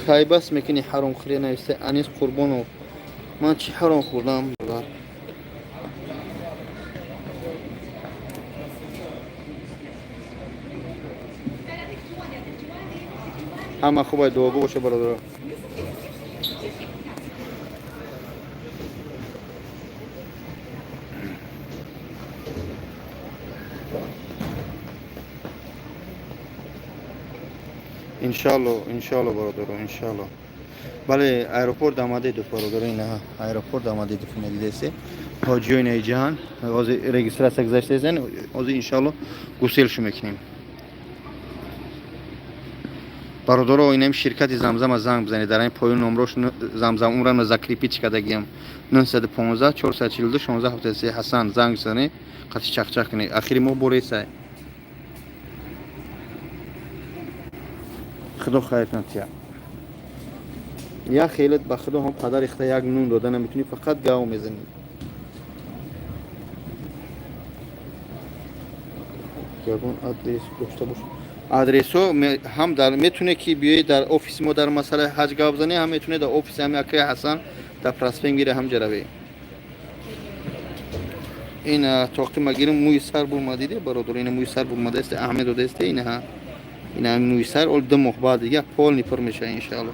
Кай бас мекунӣ ҳаромхӯрия, нависта Анис Қурбонов. Ман чӣ ҳаром хӯрдам, бародар? Ҳама хубай, дуогӯ боша, бародаро. Иншалло, иншалло, бародаро, иншалло. Бале, аэропорт Домодедово, бародаро, ина аэропорт Домодедово ина дидесе. Ҳоҷиёи наиҷаҳан ҳозир регистрация гузаштаесен, ҳозир иншалло гуселшу мекунем. Бародаро, инам ширкати Замзама занг бизанед, дар ин поён номрош Замзам умрам закрепить кардагиам. 915 442 1673. Ҳасан, занг бизанед, қати чақчақ кунед. Ахири моҳ боресай. Худо хайртон тия. Як хелет ба худо ҳам падари худа як нун дода наметунӣ, фақат гав мезанӣ. Ягон адрес дошта бош. Адресҳо ҳам дар метуне ки биёед дар офиси мо, дар масъалаи ҳаҷ гап занӣ, ҳам метуне дар офиси ҳами акаи Ҳасан дар проспект гира ҳам ҷаравӣ. Ин тоқи магирим, мӯи сар бурма, диде, бародар, ина мӯи сар бурмадаесте, аҳмед додаесте, инаҳа. Ина мӯи сар ол 2 моҳ баъд дига полный пур мешава, иншаалло.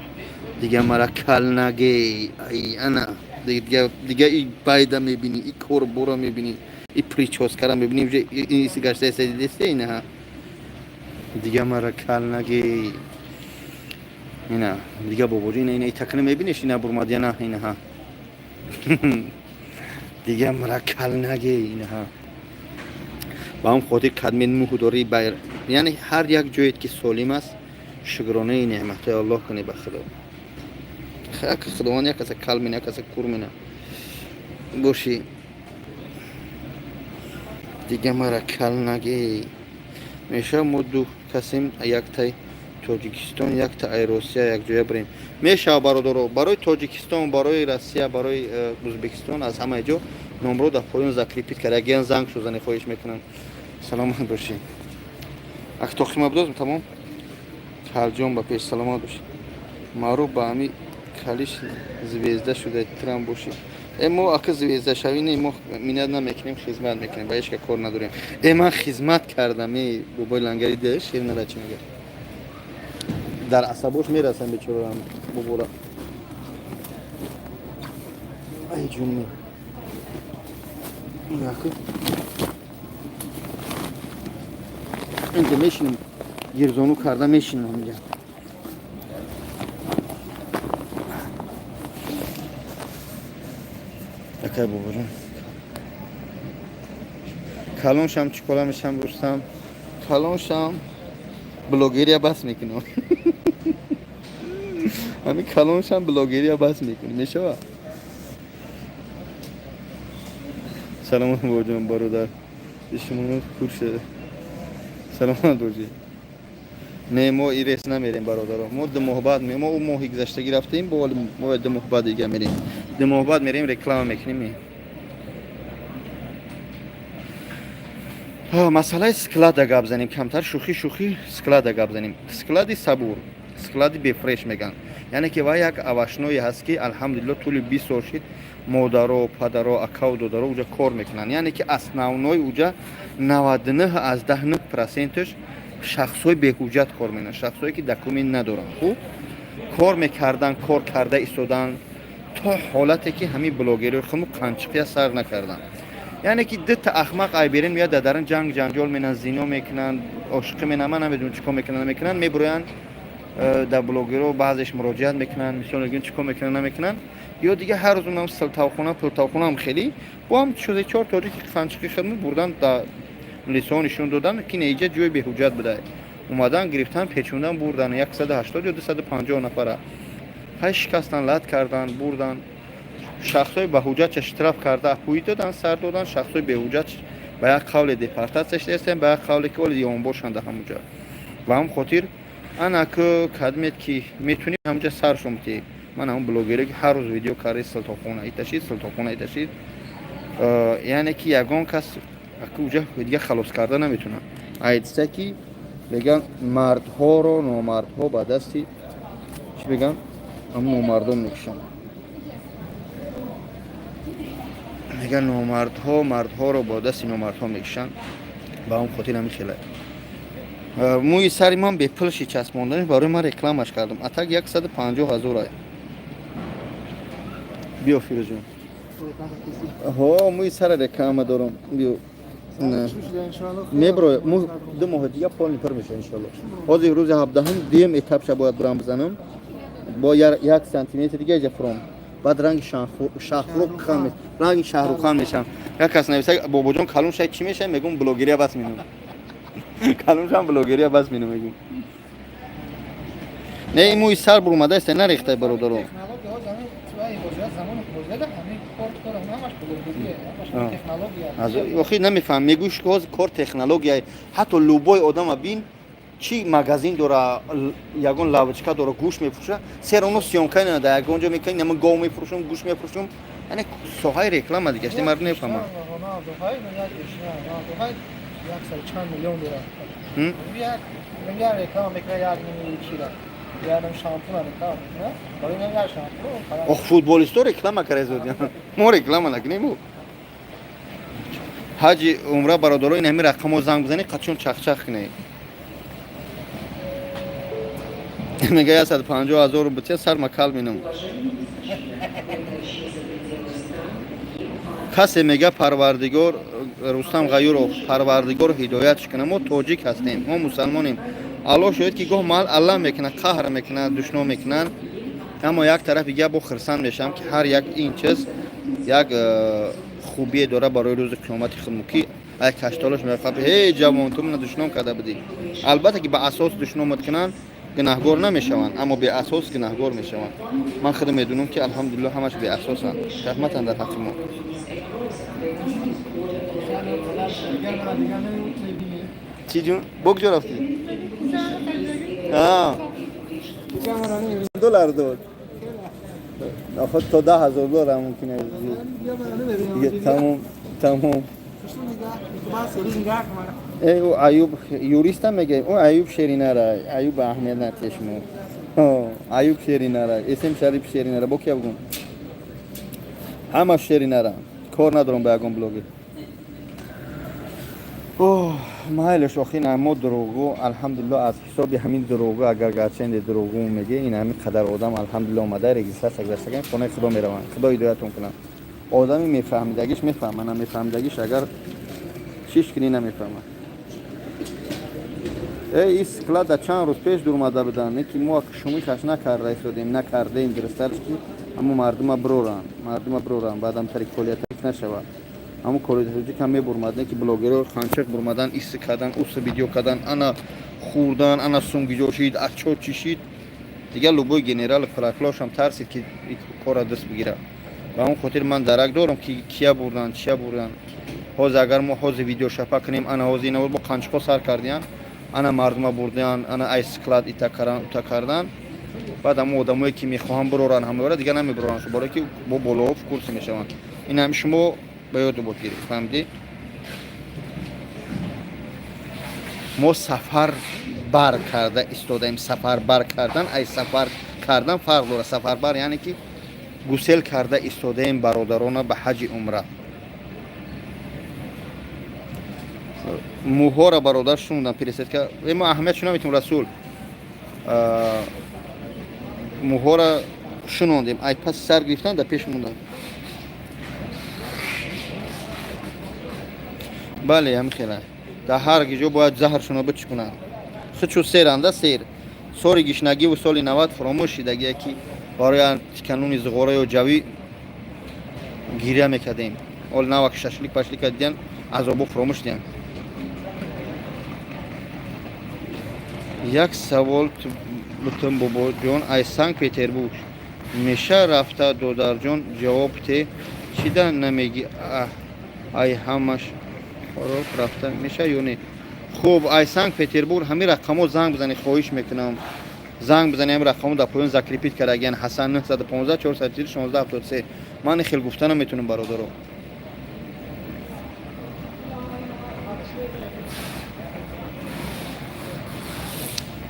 Дига мара кал наге, ай ана дига, дига и байда мебинӣ, и корбора мебинӣ, и причёска ра мебинӣ, уже ин гаштаеста, дидесте, инаҳа. Дига мара кал наге. Ина дига бобоҷо, ина, ина итакна мебинеш, ина бурмад яна, инаҳа. Дига мара кал наге, инаҳа. Ба ҳам хотир кадмен мӯҳ дорӣ байр. Яъне ҳар як ҷоет ки солим аст, шукронаи неъматҳои Аллоҳ кунӣ ба Худо. Худованд як каса кал мена, як каса кур мена. Бошӣ. Дига мара кал наге. Мешава мо ду касем, яктай Тоҷикистон, якта ай Россия, якҷоя бирем? Мешава, бародаро. Барои Тоҷикистон, барои Россия, барои Ӯзбекистон аз ҳамаи ҷо номро дар поён закрепить кард. Ягиян занг шузане, хоҳиш мекунам. Саломат бошӣ. Ак тохима бидозм, тамом. Калҷон ба пеш, саломат бошӣ. Маъруф ба ҳами калиш звезда шуда трам бошӣ. Э, мо ака звезда шавӣ не, мо минат намекунем, хизмат мекунем, ба ҳеч ка кор надорем. Э, ман хизмат кардам, э, бобои лангари де шер нара чӣ мегӯяд. Дар асабош мерасам бечорам бобора. Ай ҷунми. Яку. Инҷа мешинем, гирзону карда мешинем инҷа. Акай бобоҷон. Калоншам чӣ кола мешам, Рустам? Калоншам блогерия бас мекунам. Ҳамин калоншам блогерия бас мекунӣ. Мешава? Саломат бобоҷон, бародар. Шумо кур шуда. Саломат бошӣ. Не, мо и рейс намерем, бародаро. Мо 2 моҳ баъд, мо ӯ моҳи гузаштагӣ рафтем, бо мо 2 моҳ баъд дига мерем. 2 моҳ баъд мерем, реклама мекунем. Масъалаи склада гап занем камтар, шӯхӣ шӯхӣ, склада гап занем. Склади сабур, склади бефреш мегӯянд. Яъне ки вай як овощной е ҳаст, ки алҳамдулилло тӯли 20 сол шид, модаро, падаро, акаву додаро уҷа кор мекунанд. Яъне ки основной уҷа 99,9 процент аш шахсҳои беҳуҷҷат кор мекунанд, шахсҳое ки документ надоранд. Хуб кор мекарданд, кор карда истоданд то ҳолате ки ҳамин блогерои хуму қанчиқия сар накарданд. Яъне ки дута ахмақ айберин меяд, дар дарун ҷанг ҷанҷол менанд, зино мекунанд, ошиқӣ менанд, ман намедонам чӣ кор мекунанд, намекунанд, мебуроянд дар блогеро баъзеш муроҷиат мекунанд, мисол мегӯянд, чӣ кор мекунанд, намекунанд, ё дига ҳар рӯз унам силтавхона, пултавхонаам хеле бо ҳам шуде чор тоҷики қанчиқи хидмат бурдан, дар лисо нишон додан, ки неиҷа ҷои беҳуҷҷат буда. Омадан, гирифтан, печондан, бурдан 180 ё 250 нафара. Ҳай шикастан, лат кардан, бурдан. Шахсҳои ба ҳуҷҷатша штраф карда, апӯӣ додан, сар додан. Шахсҳои беҳуҷҷат ба як қавле депортатсия шудаистем, ба як қавле ки оли ёнбошанд ҳамуҷа. Ба ҳам хотир ана ку кадмет ки метунӣ, ҳамуҷа саршон битӣ. Ман ҳамн блогере ки ҳар рӯз видео карда, силтохона иташид, силтохона иташид, яъне ки ягон кас аку уҷа дига халос карда наметунад. Айдиса ки меган, мардҳоро номардҳо ба дасти чӣ меган, ҳамн номардон мекушанд. Меган, номардҳо мардҳоро бо дасти номардҳо мекушанд. Ба ҳам хотир ҳамин хела мӯи сари ман бепулши часпонданиш барои ман рекламаш кардам. А так 150 000 ай. Биё, Фирӯзҷон, ҳо, мӯи сара реклама дорам, биё. Мебро, 2 моҳи дига полный пур меша, иншалло. Ҳозир рӯзи 17-ум дуюм этапша бояд бурам бизанам, бо 1 сантиметр дига иҷа фуром, баъд ранги Шахрухан, ранги Шаҳрухан мешам. Як кас нависа: «Бобоҷон, калон шай, чӣ мешавӣ?» Мегум: «Блогерия бас минам, калон шам, блогерия бас минам». Мегум: «Не, ин мӯи сар бурумада аст, нарехтай, бародаро». Охи намефаҳм, мегӯш ки ҳозир кор технология. Ҳатто любой одама бин, чӣ магазин дора, ягон лавочка дора, гӯшт мефурӯша, сер оно съёмка ина дар ягон ҷо мекунӣ: «Нама гов мефурӯшам, гӯшт мефурӯшам». Яъне соҳаи реклама дига шти мардум нефаҳмад. Чанд миллион дорад, як реклама мекунад, як чира, як шампуна реклама мекунад, барои як шампун. Ох, футболисто реклама карда, мо реклама накунем. Ҳаҷи умра, бародаро, ин ҳамин рақамҳо занг бизанед, қачон чахчах кунед. Мега 150 000 бутия сар макал минам. Касе мега: «Парвардигор». Рустам Ғаюров, Парвардигор ҳидоятш кунад. Мо тоҷик ҳастем, мо мусалмонем. Аллоҳ шоҳид, ки гоҳ мал аллаҳ мекунад, қаҳр мекунад, душно мекунанд, аммо як тарафи дига бо хирсанд мешавам, ки ҳар як ин чиз як хубие дорад барои рӯзи қиёмати худмо, ки ай каштолаш меқаб: «Ҳей ҷавон, ту мана душном карда будӣ». Албатта ки ба асос душномат кунанд, гунаҳгор намешаванд, аммо беасос гунаҳгор мешаванд. Ман худам медонам, ки алҳамдулилло, ҳамаш беасосанд, раҳматан дар ҳаққи мо. Чӣ ҷун, бо куҷо рафтӣ? Доллар дод. Охо, то 10 000 доллар мумкин аст. Тамом, тамом. Э, ӯ Аюб юристам мега, ӯ Аюб шеринара, Аюб аҳамият натешмо. Аюб шеринара, Эсем Шариф шеринара, бо кия бугум? Ҳама шеринара. Кор надорам ба ягон блогер. Оҳ, майлаш, охи мо дурӯғгӯ, алҳамдулилло, аз ҳисоби ҳамин дурӯғгӯ, агар гарчанде дурӯғгӯ меге, ин ҳамин қадар одам, алҳамдулилло, омада регистрация гузаштаган, хонаи Худо мераванд. Худо ҳидоятон кунад. Одами мефаҳмидагиш мефаҳма, намефаҳмидагиш агар чиш кунӣ, намефаҳмад. Э, ин склада чанд рӯз пеш дурмада буданд, не ки мо шумихаш накарда истодем, накардаем. Дурустарш ки ҳамо мардума бироранд, мардума бироранд, баъдам тари колиятарик нашавад. Ҳамо колиятарик ҳам мебурмад, не ки блогерро ханчиқ бурмадан, иси кардан, уси видео кардан, ана хӯрдан, ана сумгиҷо шид, ачо чӣ шид. Дигар любой генерал прокуроршам тарсид, ки корра даст бигирад. Ба ҳамон хотир ман дарак дорам, ки кия бурдан, чия бурдан. Ҳозир агар мо ҳозир видеошапа кунем, ана ҳозир ина бо қанчиқо сар кардиян, ана мардума бурдиян, ана ай склад ита кардан, ута кардан. Баъд ҳамо одамое ки мехоҳанд бироранд, ҳамаора дигар намебироранд, барое ки бо болоҳо в курсе мешаванд. Ин ҳами шумо ба ёд бод гиред, фаҳмидӣ? Мо сафар бар карда истодаем. Сафар бар кардан ай сафар кардан фарқ дорад. Сафарбар яъне ки гусел карда истодаем бародарона ба ҳаҷи умра. Мӯҳора, бародар, шунудам, пересадка мо аҳамият шуна метем. Расул, мӯҳора шунондем, ай паси сар гирифтан, дар пеш мондан. Бале, ҳамин хела дар ҳар ҷо бояд заҳршуно бичкунанд. Худшу серанда сер соли гишнагиву соли 90 фуромӯш шидагия, ки барои тикануни зуғора ё ҷавӣ гиря мекардем. Ол навак шашлик пашлика дидан, азобо фуромӯш диям. Як савол бутун, бобоҷон, ай Санкт Петербург. Меша рафта, додарҷон, ҷавоб те, чида намегӣ? Ай ҳамаш хороб рафта меша ё не? Хуб, ай Санкт Петербург ҳамин рақамҳо занг бизанед, хоҳиш мекунам, занг бизанед. Ҳамин рақамҳо дар поён закрепить кардагиян. Ҳасан, 915 440 16 73. Ман хел гуфта наметунам, бародаро.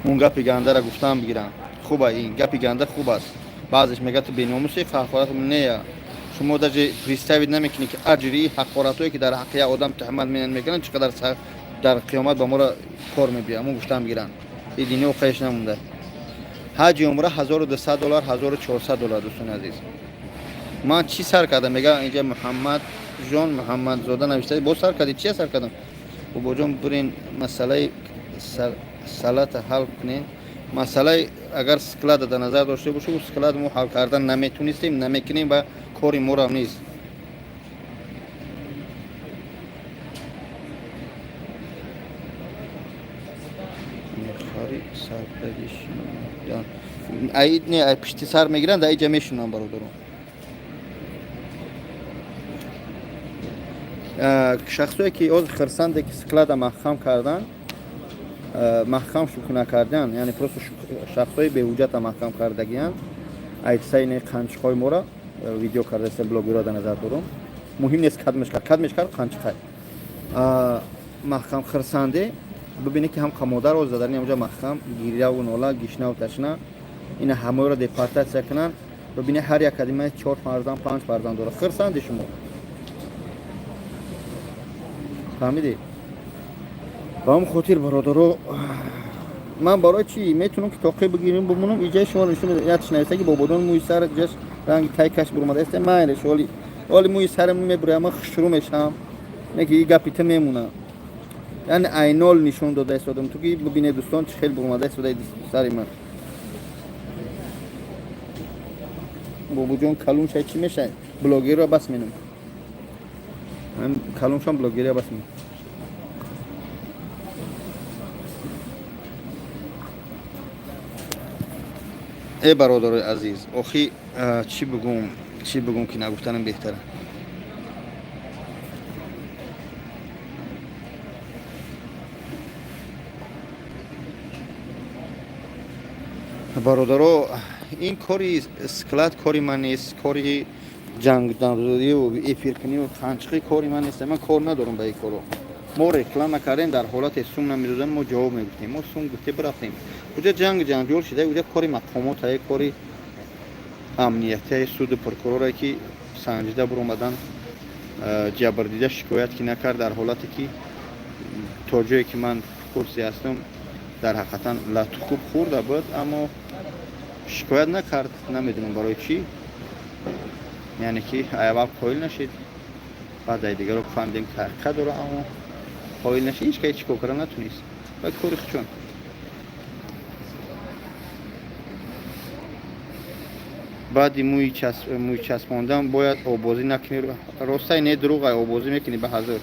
Он гапи гандара гуфтаам бигирам. Хуба, ин гапи ганда хуб аст. Баъзеш мегӯяд, ту беномуси, ҳақорат нея. Шумо даже представить намекунед, ки аҷри ҳақоратое, ки дар ҳаққи як одам туҳмат мекунанд, чӣ қадар дар қиёмат ба моро кор мебиёяд. Мо гуфтаам бигиранд, и дунё қайш намонда. Ҳаҷи умра 1200 доллар, 1400 доллар. Дӯстони азиз, ман чӣ сар кардам? Мега инҷа Муҳаммадҷон Муҳаммадзода навишта, боз сар кардӣ. Чия сар кардам? Бобоҷон, бирен, масъалаи салата ҳал кунем. Масъалаи агар склада дар назар дошта бошед, ӯ склад мо ҳал кардан наметонистем, намекунем ва кори морам нест. Мехари сарпадишидан, ай не, ай пишти сар мегиранд, дар иҷа мешунам, бародарон. Шахсое ки оз хирсанде, ки склада маҳкам кардан, маҳкам шӯхӣ накардан, яъне просто шахсҳои беҳуҷҷата маҳкам кардагиянд. Айтсаи не, қанчиқҳои моро видео кардаста, блогерро дар назар дорум. Муҳим нест кадмеш кард, кадмеш кард, қанчиқай маҳкам. Хирсанде бибинед, ки ҳам қамодаро задани ҳамҷа маҳкам, гиряву нола, гишнаву ташна. Ина ҳамаёро депортатсия кунанд. Бибинед, ҳар як кадима чор фарзанд, панҷ фарзанд дорад. Хирсанде шумо фаҳмидед. Ба ҳам хотир, бародаро, ман барои чӣ метавонам, ки тоқӣ бигирим, бимонам иҷаи шумо нишон. Ятш нависта, ки бободон мӯи сар ҷаш ранги тайкаш буромадааст. Майлеш, оли мӯи сарам мебурям, ман хушрӯ мешавам. Не ки и гапи ту мемона. Яъне айнол нишон дода истодам ту, ки бибинед, дӯстон, чӣ хел буромада истодаи сари ман. Бобоҷон, калон шай, чӣ мешай? Блогерро бас менам, калон шам, блогерия бас менам. Э, бародарои азиз, охи чӣ бигӯм, чӣ бигӯм, ки нагуфтанам беҳтара. Бародаро, ин кори склад кори ман нест, кори ҷангдавию эфиркунию қанчиқӣ кори ман нест. Ман кор надорам ба ин коро. Мо реклама кардем, дар ҳолате сум намедодем, мо ҷавоб мегуфтем. Мо сум гуфте бирафтем, уҷа ҷанг ҷанҷол шуда, уҷа кори мақомотае, кори амниятие, суду прокурорае, ки санҷида биромадан. Ҷабрдида шикоят ки накард, дар ҳолате ки то ҷое ки ман курсе ҳастам, дар ҳақиқатан латухуб хӯрда буд, аммо шикоят накард. Намедонам барои чӣ. Яъне ки аввал қоил нашид, баъд ай дигаро фаҳмидем, ки ҳақиқат дора, аммо қоил нашид. Ҳеч кай чӣ кор карда натунист ва кори хучон. Баъди мӯй часпондан бояд обозӣ накунӣ. Ростай не, дурӯғай, обозӣ мекунӣ ба ҳазор.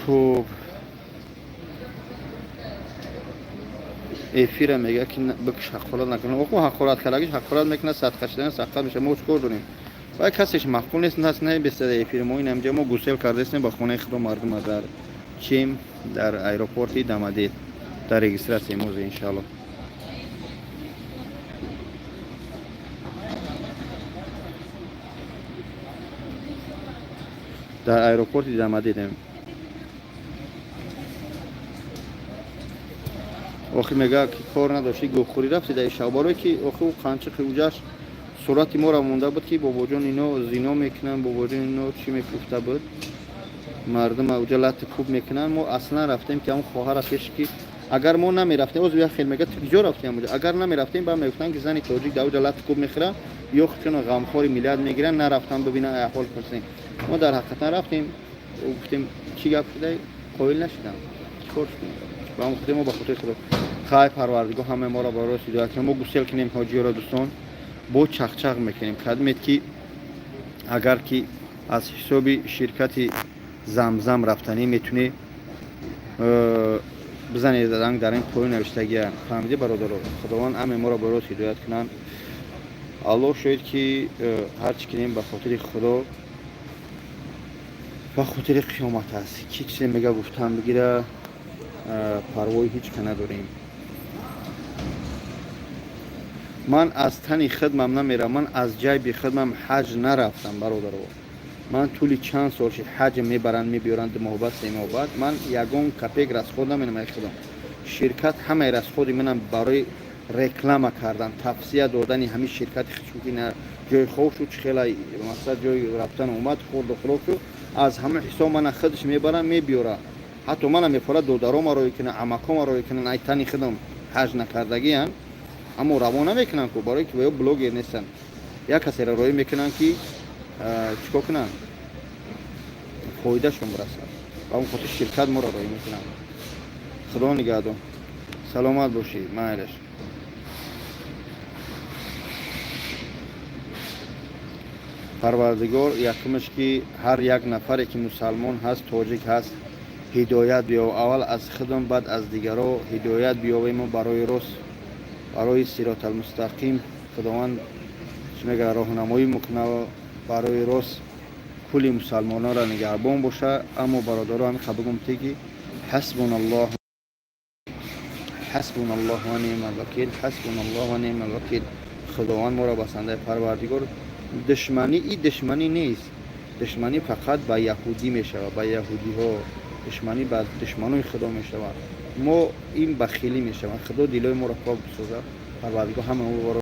Хуб, эфира мега, ки бикш, ҳақорат накунам. Оху, ҳақорат кардагиш ҳақорат мекунад, садқа шидан садқа меша. Мо чӣ кор дорем? Вай касеш маъқул нест, нас набестада эфири мо. Ин ҳамҷа мо гусел кардастем ба хонаи худо мардума. Дар чем, дар аэропорти Дамадед, дар регистрация мозе, иншаалло. Дар аэропорти Дамадедем. Охи мега, ки кор надошти, гӯхӯрӣ рафти дар шаб. Барое ки охи ӯ қанчиқи уҷаш сурати моро монда буд, ки бобоҷон ино зино мекунанд, бобоҷон ино чӣ мегуфта буд, мардум уҷа лати кӯб мекунанд. Мо аслан рафтем, ки ҳамн хоҳара пеш, ки агар мо намерафтем, оз як хел мега, ту куҷо рафтем уҷа? Агар намерафтем, баъд мегуфтанд, ки зани тоҷик дар уҷа лати кӯб мехӯрад ё чуно ғамхори миллат мегиранд. Нарафтам бибинам, аҳвол пурсем. Мо дар ҳақиқатан рафтем, гуфтем, чӣ гап шуда? Қоил нашудам, чӣ кор шудем? Ба ҳам хотир мо ба хотири худо хай, Парвардигор ҳамаи моро ба рост ҳидоят кунад. Мо гусел кунем ҳоҷиёро, дӯстон, бо чақчақ мекунем. Кадмед ки агар ки аз ҳисоби ширкати Замзам рафтанӣ, метунӣ. Бизанед, ранг дар ин поён навиштагия. Фаҳмидӣ, бародаро? Худованд аме моро ба рост ҳидоят кунанд. Аллоҳ шоҳид, ки ҳар чӣ кинем, ба хотири Худо, ба хотири қиёмат аст. Ки чизе мега, гуфтан бигира, парвои ҳеҷ ка надорем. Ман аз тани хидмам намерам, ман аз ҷайби хидмам ҳаҷ нарафтам, бародаро. Ман тӯли чанд сол шид, ҳаҷ мебаранд, мебиёранд, 2 моҳ баъд, 3 моҳ баъд. Ман ягон копейка расход наменам ай худам. Ширкат ҳамаи расходи манам барои реклама кардан, тавсия додани ҳамин ширкати, чунки ҷои хоб шуд, хела мақсад, ҷои рафтан омад, хурду хӯрок шуд, аз ҳама ҳисоб мана худаш мебарам, мебиёра. Ҳатто мана мефорад, додарома роӣ кунанд, амакома роӣ кунанд. Ай тани худам ҳаҷ накардагиам, аммо раво намекунанд ку, барое ки ё блогер нестанд. Як касеро роӣ мекунанд, ки чӣ кор кунанд, фоидашон бирасад. Ба он хотир ширкат моро роӣ мекунанд. Худо нигаҳдон, саломат бошӣ, майлаш. Парвардигор, якумаш, ки ҳар як нафаре ки мусалмон ҳаст, тоҷик ҳаст, ҳидоят биёв. Аввал аз худам, баъд аз дигаро ҳидоят биёвем барои рост, барои сироталмустақим. Худованд чӣ мега, роҳнамоӣ мекуна барои рост. Кулли мусалмононро нигаҳбон боша. Аммо, бародаро, ҳамин бигум те, ки ҳасбуналлоҳ, ҳасбуналлоҳ ва неъмал вакил, ҳасбуналлоҳ ва неъмал вакил. Худованд моро басандаи Парвардигор. Душманӣ и душманӣ нест, душманӣ фақат ба яҳудӣ мешавад, ба яҳудиҳо душманӣ, ба душманои Худо мешавад. Мо ин бахилӣ мешавад. Худо дилои моро пок бисозад. Парвардигор ҳама моро